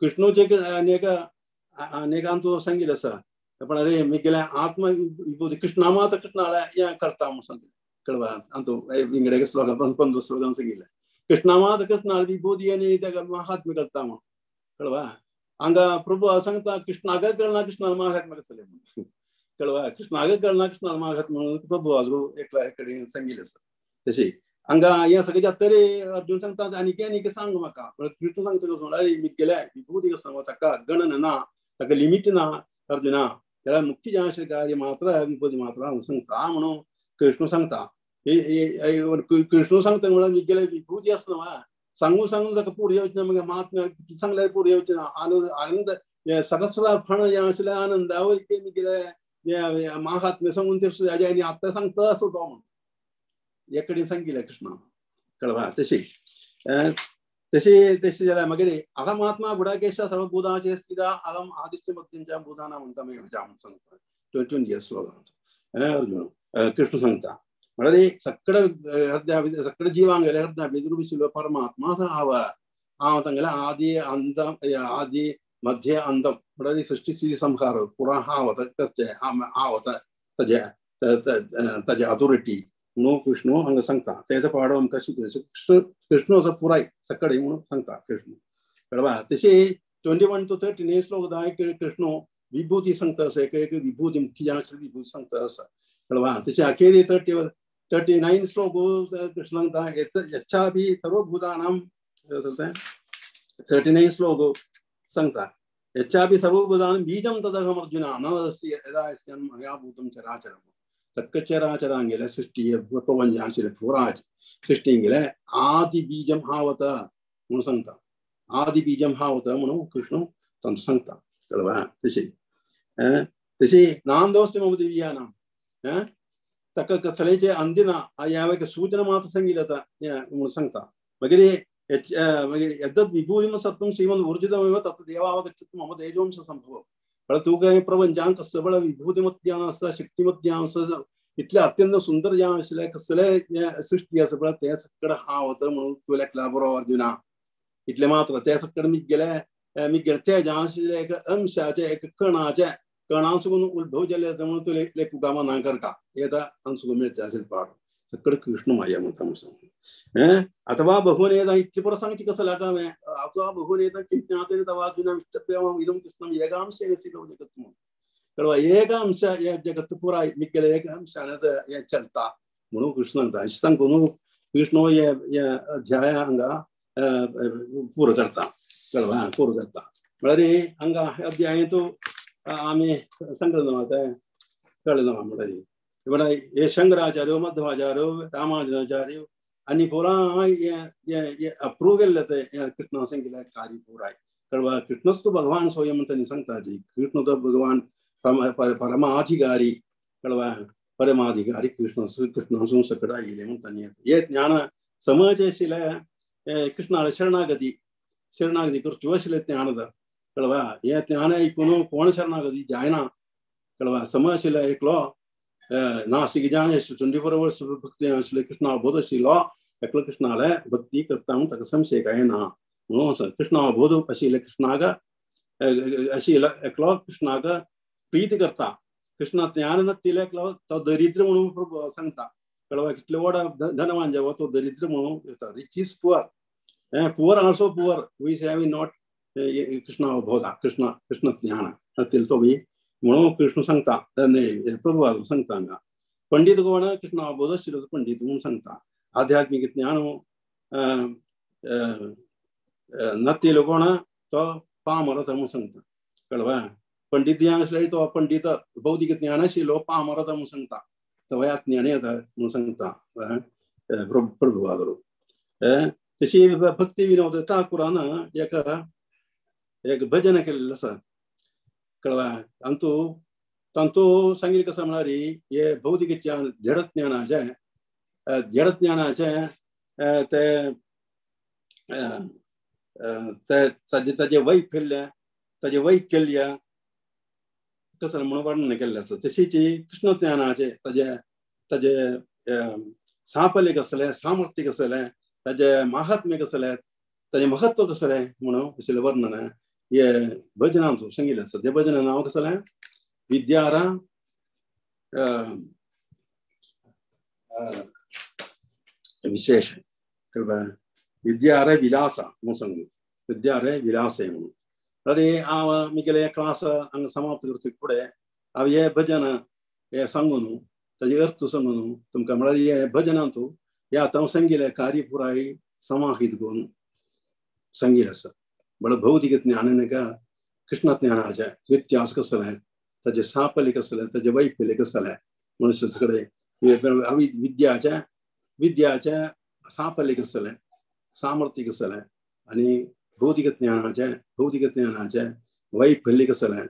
कृष्णूचे अनेक अनेकांत सांगिल्लें आसा पण अरे मिगेलें आत्म विभूती कृष्णा मात्र कृष्णाले हें करता म्हणून सांगिल्लें कळवा. अंतू विंगडे श्लोकान 15 श्लोकान सांगिल्लें कृष्णा मात्र कृष्णा विभूती आनी ताका महात्म्य करता म्हणून कळवा. हांगा प्रभु सांगता कृष्णाक कळना कृष्णा महात्म्य कसलें म्हणून कळवा. कृष्णाक कळना कृष्णा महात्म्य म्हणून प्रभु आजू एकल्या कडेन सांगिल्लें आसा. तशी हांगा हें सगळें जाता तरी अर्जुन सांगता आनीक आनीक सांग म्हाका. कृष्ण सांगता कसो म्हणल्यार मिगेले विभूती कसो सांग ताका गणन ना, ताका लिमीट ना अर्जुना, त्याला मुख्य जें आशिल्लें कार्य मात्र विभूती मात्र हांव सांगता म्हणून कृष्ण सांगता. कृष्ण सांगता म्हणल्यार मिगेले विभूती आसना वा सांगून सांगून ताका पुरो येवचें ना, मागीर महात्म्य कितलें सांगल्यार पुरो येवचें ना. आनंद आनंद सहस्र फण जें आशिल्लें आनंदावर मिगेले महात्म्य सांगून ते आनी आतां सांगता असो तो म्हणून हे कडेन सांगिल्लें कृष्णा कळवा. तशी तशी तशी जाल्यार मागीर अहम आत्मा गुडाकेश सर्वभूताचे स्थिता अहम आदिश्य मध्यमच्या भूताना म्हणटा मागीर सांगता 20 श्लोकांत अर्जुन कृष्ण सांगता. म्हळ्यार सगळे हृदया सगळे जिवांगेले हृदया भितर परमात्मा हांव हांव तांगेले आदी अंत आदी मध्य अंत म्हळ्यार सृष्टी स्थिती संहार पुरा हांव करचें हांव ताजे ताजे अथॉरिटी म्हणून कृष्ण हांगा सांगता. तेजो पाडो आमकां शिकयता कृष्ण. कृष्ण असो पुराय सकाळी म्हणून सांगता कृष्ण कळवा. तशी 21 to 39 श्लोक कृष्ण विभूती सांगता आसा, एक एक विभूती मुख्य विभूती सांगता आसा कळवा. तशी अखेरी 39 श्लोक कृष्ण सांगता यच्छापि सर्वभूतानां 39 श्लोक सांगता यच्छापि सर्वभूतानां बीजं तदहम् अर्जुन अनवस्य यदा यस्यां मया भूतं चराचरम्. चराचरांगेले सृष्टी प्रपंचाशिले पुराज सृष्टींगेले आदि बीजम हावत म्हणून सांगता. आदि बीजम हावत म्हणून कृष्ण तांचो सांगता कळवा. तशी तशी नांदोस्ति मम दिव्यानां ताका कसलेचे अंदिना ह्या एक सूचना मात्र सांगिल्लें आतां म्हणून सांगता. मागीर मागीर यद्दत् विभूतिं सत्त्वं श्रीमन् ऊर्जितमेव तत् देवावगच्छतु मम तेजोंश संभव. म्हळ्यार तुका प्रपंचान कसले विभूतिमत्यान आसा शक्तिमत्यान आसा इतलें अत्यंत सुंदर जें आशिल्लें कसले सृष्टी आसा पळय तें सगळें हांव वता म्हणून तूं लेखला बरो अर्जुना. इतलें मात्र तें सगळें मिगेले मिगेले तें आशिल्लें एक अंशाचें एक कणाचें कणांसून उद्भव जाल्लें आसा म्हणून तूं लेखुका ना करता येता तांचो मेळटा आशिल्लें पाठ सगळें कृष्ण माया म्हणटा म्हणून. अथवा बहुनेता इतलें पुरो सांगचें कसं लागता हांवें अथवा बहुनेता किं ज्ञातेन तवार्जुन विष्टप्यमं इदं कृष्णं एकांशेन स्थितौ जगत् म्हणून कळवा. एकांश ह्या जगत् पुराय मिगेले एकांशान हें चलता म्हणून कृष्ण सांगता. अशें सांगून कृष्ण हे अध्याय हांगा पुरो करता कळवा पुरो करता. म्हळ्यार हांगा अध्यायंतु आमी सांगले ना तें कळ्ळें ना. म्हळ्यार म्हळ्यार हे शंकराचार्य मध्वाचार्य रामानुजाचार्य आनी पुराय हे अप्रूव केल्लें तें कृष्णा सांगिल्लें कार्य पुराय कळवा. कृष्णस्तु भगवान स्वयं म्हणटा सांगता जी कृष्ण तो भगवान परमाधिकारी कळवा परमाधिकारी कृष्ण कृष्ण सगळं आयिल्लें म्हणटा. हे ज्ञान समज आशिल्लें कृष्णाले शरणागती शरणागती करच्यो आशिल्लें ज्ञान कळवा. हें ज्ञान आयकून कोण शरणागती जायना कळवा. समज आशिल्लें एकलो नास्तिक ज्ञान 24 वर्स भक्ती आशिल्लें कृष्ण अवबोध आशिल्लो एकलो कृष्णाले भक्ती करता म्हणून ताका संशय काय ना म्हणून कृष्ण अवबोध आशिल्लें कृष्णाक आशिल्लो एकलो कृष्णाक प्रीती करता कृष्ण ज्ञान नातिल्लो एकलो तो दरिद्र म्हणून सांगता कळवा. कितलो व्हड धनवान जावो तो दरिद्र म्हणून येता. Rich is poor, poor also poor we have not Krishna अवबोधा Krishna Krishna ज्ञान नातिल्लो तो बी म्हणून कृष्ण सांगता प्रभु सांगता हांगा. पंडित कोण कृष्ण अवबोध आशिल्लो पंडित म्हणून सांगता. आध्यात्मिक ज्ञान नातिल्लो कोण तो पामर म्हणून सांगता कळवा. पंडित ज्ञान आसल्यार तो पंडित बौद्धिक ज्ञान आशिल्लो पामर म्हणून सांगता तो ह्या ज्ञानी येता म्हणून सांगता प्रभुवादरो. तशी भक्ती विनोद ठाकुरान एक एक भजन केल्लें आसा कळवा. तांतू तांतू सांगिल्लें कसं म्हळ्यार हे बौद्धिक ज्ञान जड ज्ञानाचें जड ज्ञानाचें ते ताजें ताजें वैफल्य ताजें वैकल्य कसं म्हणून वर्णन केल्लें आसा. तशीच कृष्ण ज्ञानाचें ताजें ताजें साफल्य कसलें सामर्थ्य कसलें ताजें महात्म्य कसलें ताजें महत्व कसलें म्हणून अशें वर्णन हे भजनांतू सांगिल्लें आसा. तें भजना नांव कसलें विद्यारा विशेष विद्यारे विलास म्हणून सांगू विद्यारे विलास म्हणून. तरी हांव मिगेले क्लास हांगा समाप्त करता फुडें हांव हें भजन हें सांगून ताजे अर्थ सांगून तुमकां म्हळ्यार हें भजनांतू ह्या आतां हांव सांगिल्लें कार्य पुराय समाहित करून सांगिल्लें आसा. म्हळ्यार भौतिक ज्ञान का कृष्ण ज्ञानाचें व्यत्यास कसलें, ताजें साफल्य कसलें, ताजें वैफल्य कसलें, मनुष्य कडेन विद्याचें विद्याचें साफल्य कसलें, सामर्थ्य कसलें आनी भौतिक ज्ञानाचें वैफल्य कसलें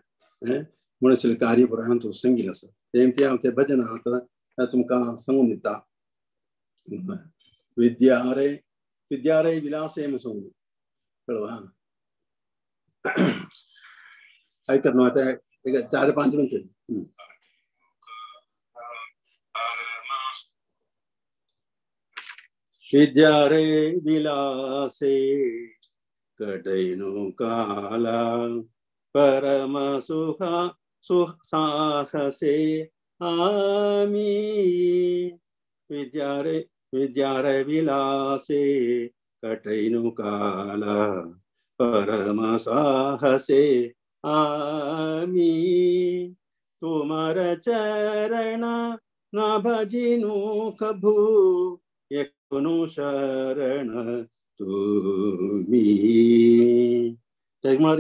म्हणून कार्य पुराय तूं सांगिल्लें आसा. तें तें हांव तें भजन आतां तुमकां सांगून दिता. विद्यारे विद्यारे विलासे म्हूण सांगून कळवा आयकत न्हू आतां एक 4-5 मिनटां. विद्यारे विलासे कटैनु काला परम सुखा साहसे आमी. विद्यारे विद्यारे विलासे कटैनु काला परम साहसे आमी. तुमार चरण न भजिनु कभू एकनु शरण तुमी. ताका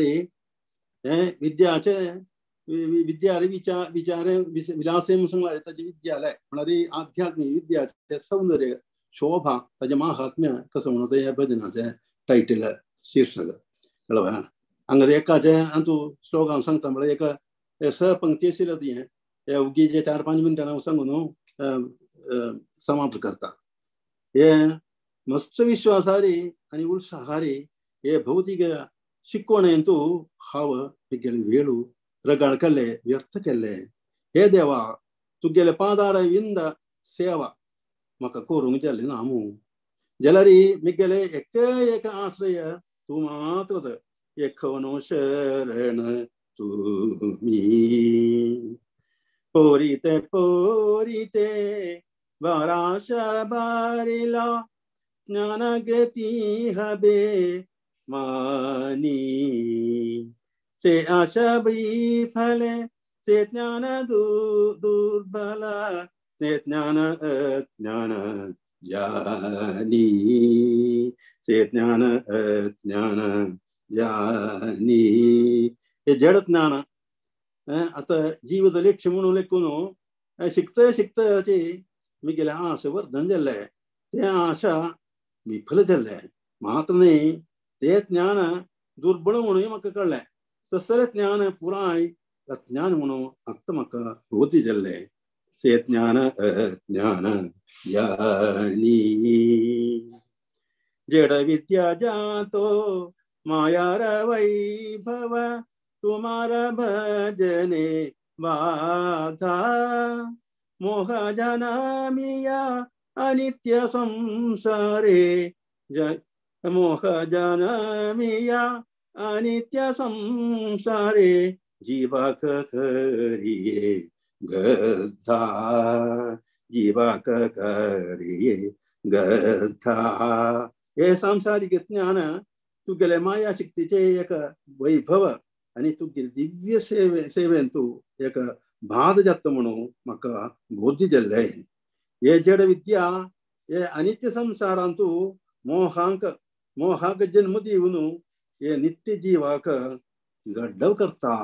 हें विद्याचें विद्या विचार विचारे विलासे म्हूण सांगलां ताजें विद्यालय म्हळ्यार आध्यात्मीक विद्याचें सौंदर्य शोभा ताजें महात्म्य कसो म्हणून तें ह्या भजनाचें टायटल शीर्षक कळ्ळें. हांगा एकाचें आनी तूं श्लोक हांव सांगता म्हळ्यार एक स पंक्ती आशिल्ल्यो ती हे उगी जे 4-5 मिनटां हांव सांगून समाप्त करता. हे मस्त विश्वासारी आनी उत्साहारी हे भौतिक शिकवणेन तूं हांव तुगेले वेळू रगाड केल्ले व्यर्थ केल्ले. हे देवा तुगेले पादार विंद सेवा म्हाका करूंक जालें ना मू जाल्यार मिगेले एक एक आश्रय तूं मात्र एकनो शरण तुमी. पोरीते पोरीते बाराश बारिला ज्ञानगती हबे मानी. से आशा फले से ज्ञान दुर्बल से ज्ञान अज्ञान जानी. से ज्ञान अज्ञान जानी. हे जड ज्ञान आतां जीव लक्ष्य म्हणून लेखून शिकता शिकता मिगेलें आशा वर्धन जाल्लें तें आशा विफल जाल्लें. मात्र न्ही तें ज्ञान दुर्बळ म्हणून म्हाका कळ्ळें तसलें ज्ञान पुराय अज्ञान म्हणून आतां म्हाका बोध जाल्लें. से ज्ञान अज्ञान जानी. जड विद्या जातो मायार वैभव तुम्हार भजने बाधा. मोह जनामिया अनित्य संसारे मोह जनामिया अनित्य संसारे जीवाक करिये गद्धा. जीवाक करिये गद्धा. हे सांसारिक ज्ञान तुगेले माया शक्तीचें एक वैभव आनी तुगेले दिव्य सेवे सेवेन तूं एक भाद जाता म्हणून म्हाका बोध जाल्लें. हे जड विद्या हे अनित्य संसारांत तूं मोहांक मोहाक जन्म दिवन हे नित्य जीवाक गड्डव करता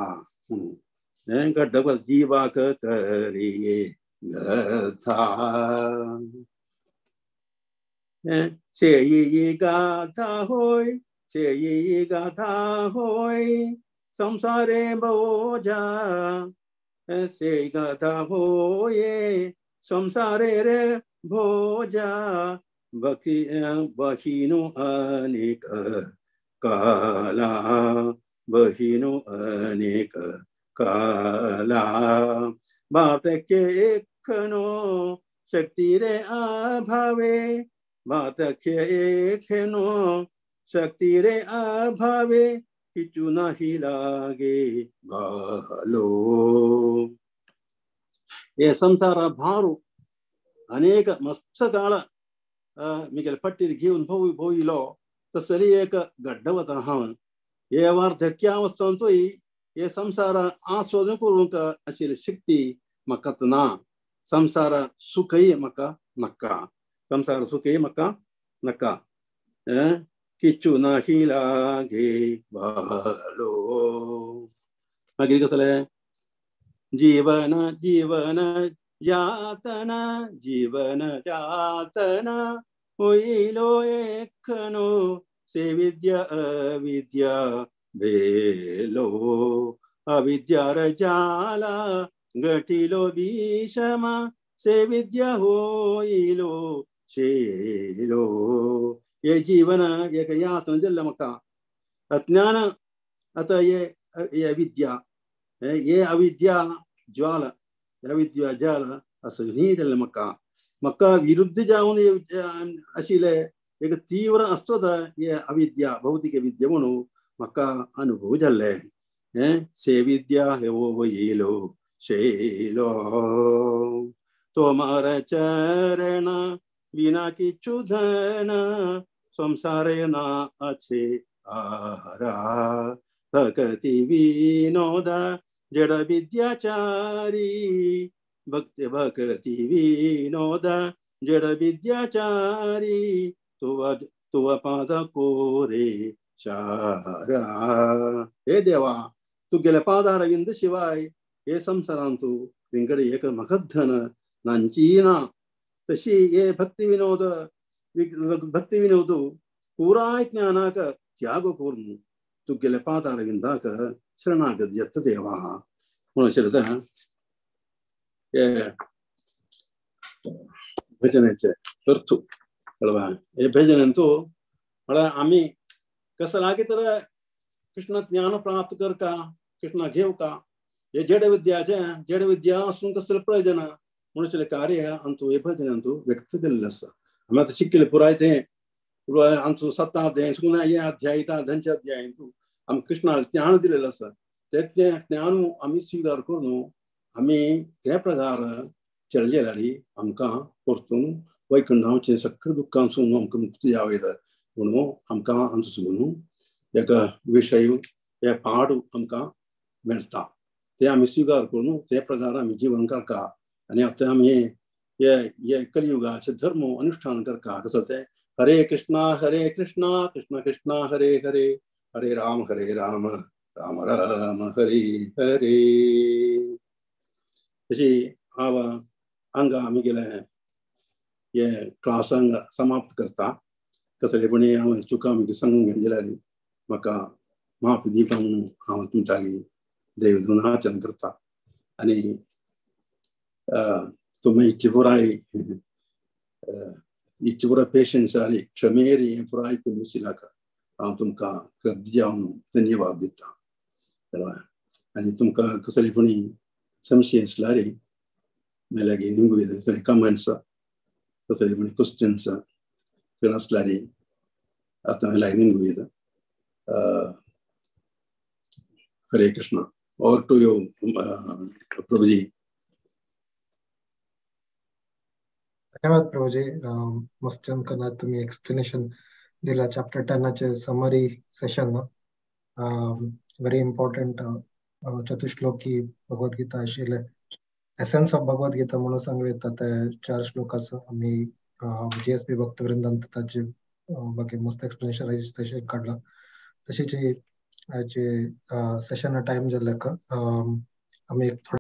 म्हणून हें गड्डव जीवाक करिये गथा. सेई गाथा होय सेई गाथा होय संसारे बोझा. से गाथा होय संसारे रे भोजा. बहिनु अनेक काला बहिनु अनेक काला. वार्धक्य एकनो शक्ति रे अभावे. वार्धक्य एकनो शक्ति रे अभावे किचु नाही लागे भालो. हे संसार भारू अनेक मस्त काळ मिगेले पट्टीर घेवन भोविलो तसली एक गड्डवत हांव. हे वार्धक्यावस्थांतूय हे संसार आस्वादन करूंक आशिल्ली शक्ती म्हाका ना. संसार सुखय म्हाका नाका. संसार सुखी म्हाका नाका किच्चू नाही लागे भालो. मागीर कसलें जीवन जीवन यातना जीवन जातना होइलो एकनो से विद्या अविद्या भेलो अविद्या जाला घटिलो विषमा से विद्या होइलो शेलो. ये जीवन एक यातना जाल्लें म्हाका अज्ञान आतां ये विद्या ये अविद्या ज्वाला अविद्या जाल असं न्ही जाल्लें म्हाका म्हाका विरुद्ध जावन आशिल्लें एक तीव्र अस्त्र हे अविद्या भौतिक विद्या म्हणून म्हाका अनुभव जाल्ले से विद्या हे वयलो शैलो तोमार चरण बिना किछु धन संसारे ना आछे आरा भक्ति विनोद जड विद्याचारी भक्ति भक्ति विनोद जड विद्याचारी तुव तुव पाद कोरे चारा. हे देवा तुगेले पादारविंद शिवाय हे संसारांतु विंगड एक मखधन नांची ना. तशी हे भक्ती विनोद भक्ती विनोद पुराय ज्ञानाक त्याग करून तुगेले पादारविंदाक शरणागत येता देवा म्हणून शरद हे भजनाचे अर्थ कळवा. हे भजनांतु म्हळ्यार आमी कसं लागे तर कृष्ण ज्ञान प्राप्त कर का कृष्ण घेव का हे जड विद्याचे जड विद्या आसून कसलें प्रयोजन म्हणून कार्य अंतू हे भजनांतु व्यक्त केल्लें आसा. आमी आतां शिकले पुराय तें आमचो सत्ताध्याय सुकून हे अध्याय धनचे अध्याय आमी कृष्णाक ज्ञान दिलेलें आसा तें ज्ञान आमी स्विकार करून आमी ते प्रकार चलले जाल्यार आमकां परतून वैकुंठाचें सगळें दुख्खांसून आमकां मुक्ती जावं येता म्हणून आमकां आमचो सुगून एका विशय हे पाठ आमकां मेळटा ते आमी स्विकार करून ते प्रकार आमी जीवन करता. आनी आतां आमी हे हे कलियुगाचे धर्म अनुष्ठान करता कसो तें हरे कृष्णा कृष्णा कृष्णा हरे हरे हरे राम राम राम हरे हरे. तशी हांव हांगा आमी गेले हे क्लास हांगा समाप्त करता. कसले पण हांव चुका आमी सांगूंक घेवन जाल्यार म्हाका माफ दिवपा म्हणून हांव तुमच्या लागीं देव आचरण करता. आनी तुमी इच्छे पुराय इच्छे पुराय पेशन्स आनी क्षमेरी हें पुराय तुमी शिलाक हांव तुमकां गर्दी जावन धन्यवाद दिता. आनी तुमकां कसले पण संशय आसल्यार म्हाजे लागीं निमगूं कसले कमेंट्स कसले पण क्वेश्चन्स आसल्यार आतां म्हाजे लागीं निमगूं येता. Hare Krishna. Over to you Prabhuji. धन्यवाद प्रभुजी. मस्त आमकां तुमी एक्सप्लेनेशन दिला chapter 10 summary session very important चतुश्लोकी भगवद्गीता आशिल्लें एसेन्स ऑफ भगवद्गीता म्हणून सांगू येता ते 4 श्लोकाचो आमी जीएसपी भक्तवृंदान ताचे बाकी मस्त एक्सप्लेनेशन रजिस्ट्रेशन काडलां. तशीच आयचे सेशना टायम जाल्ले आमी एक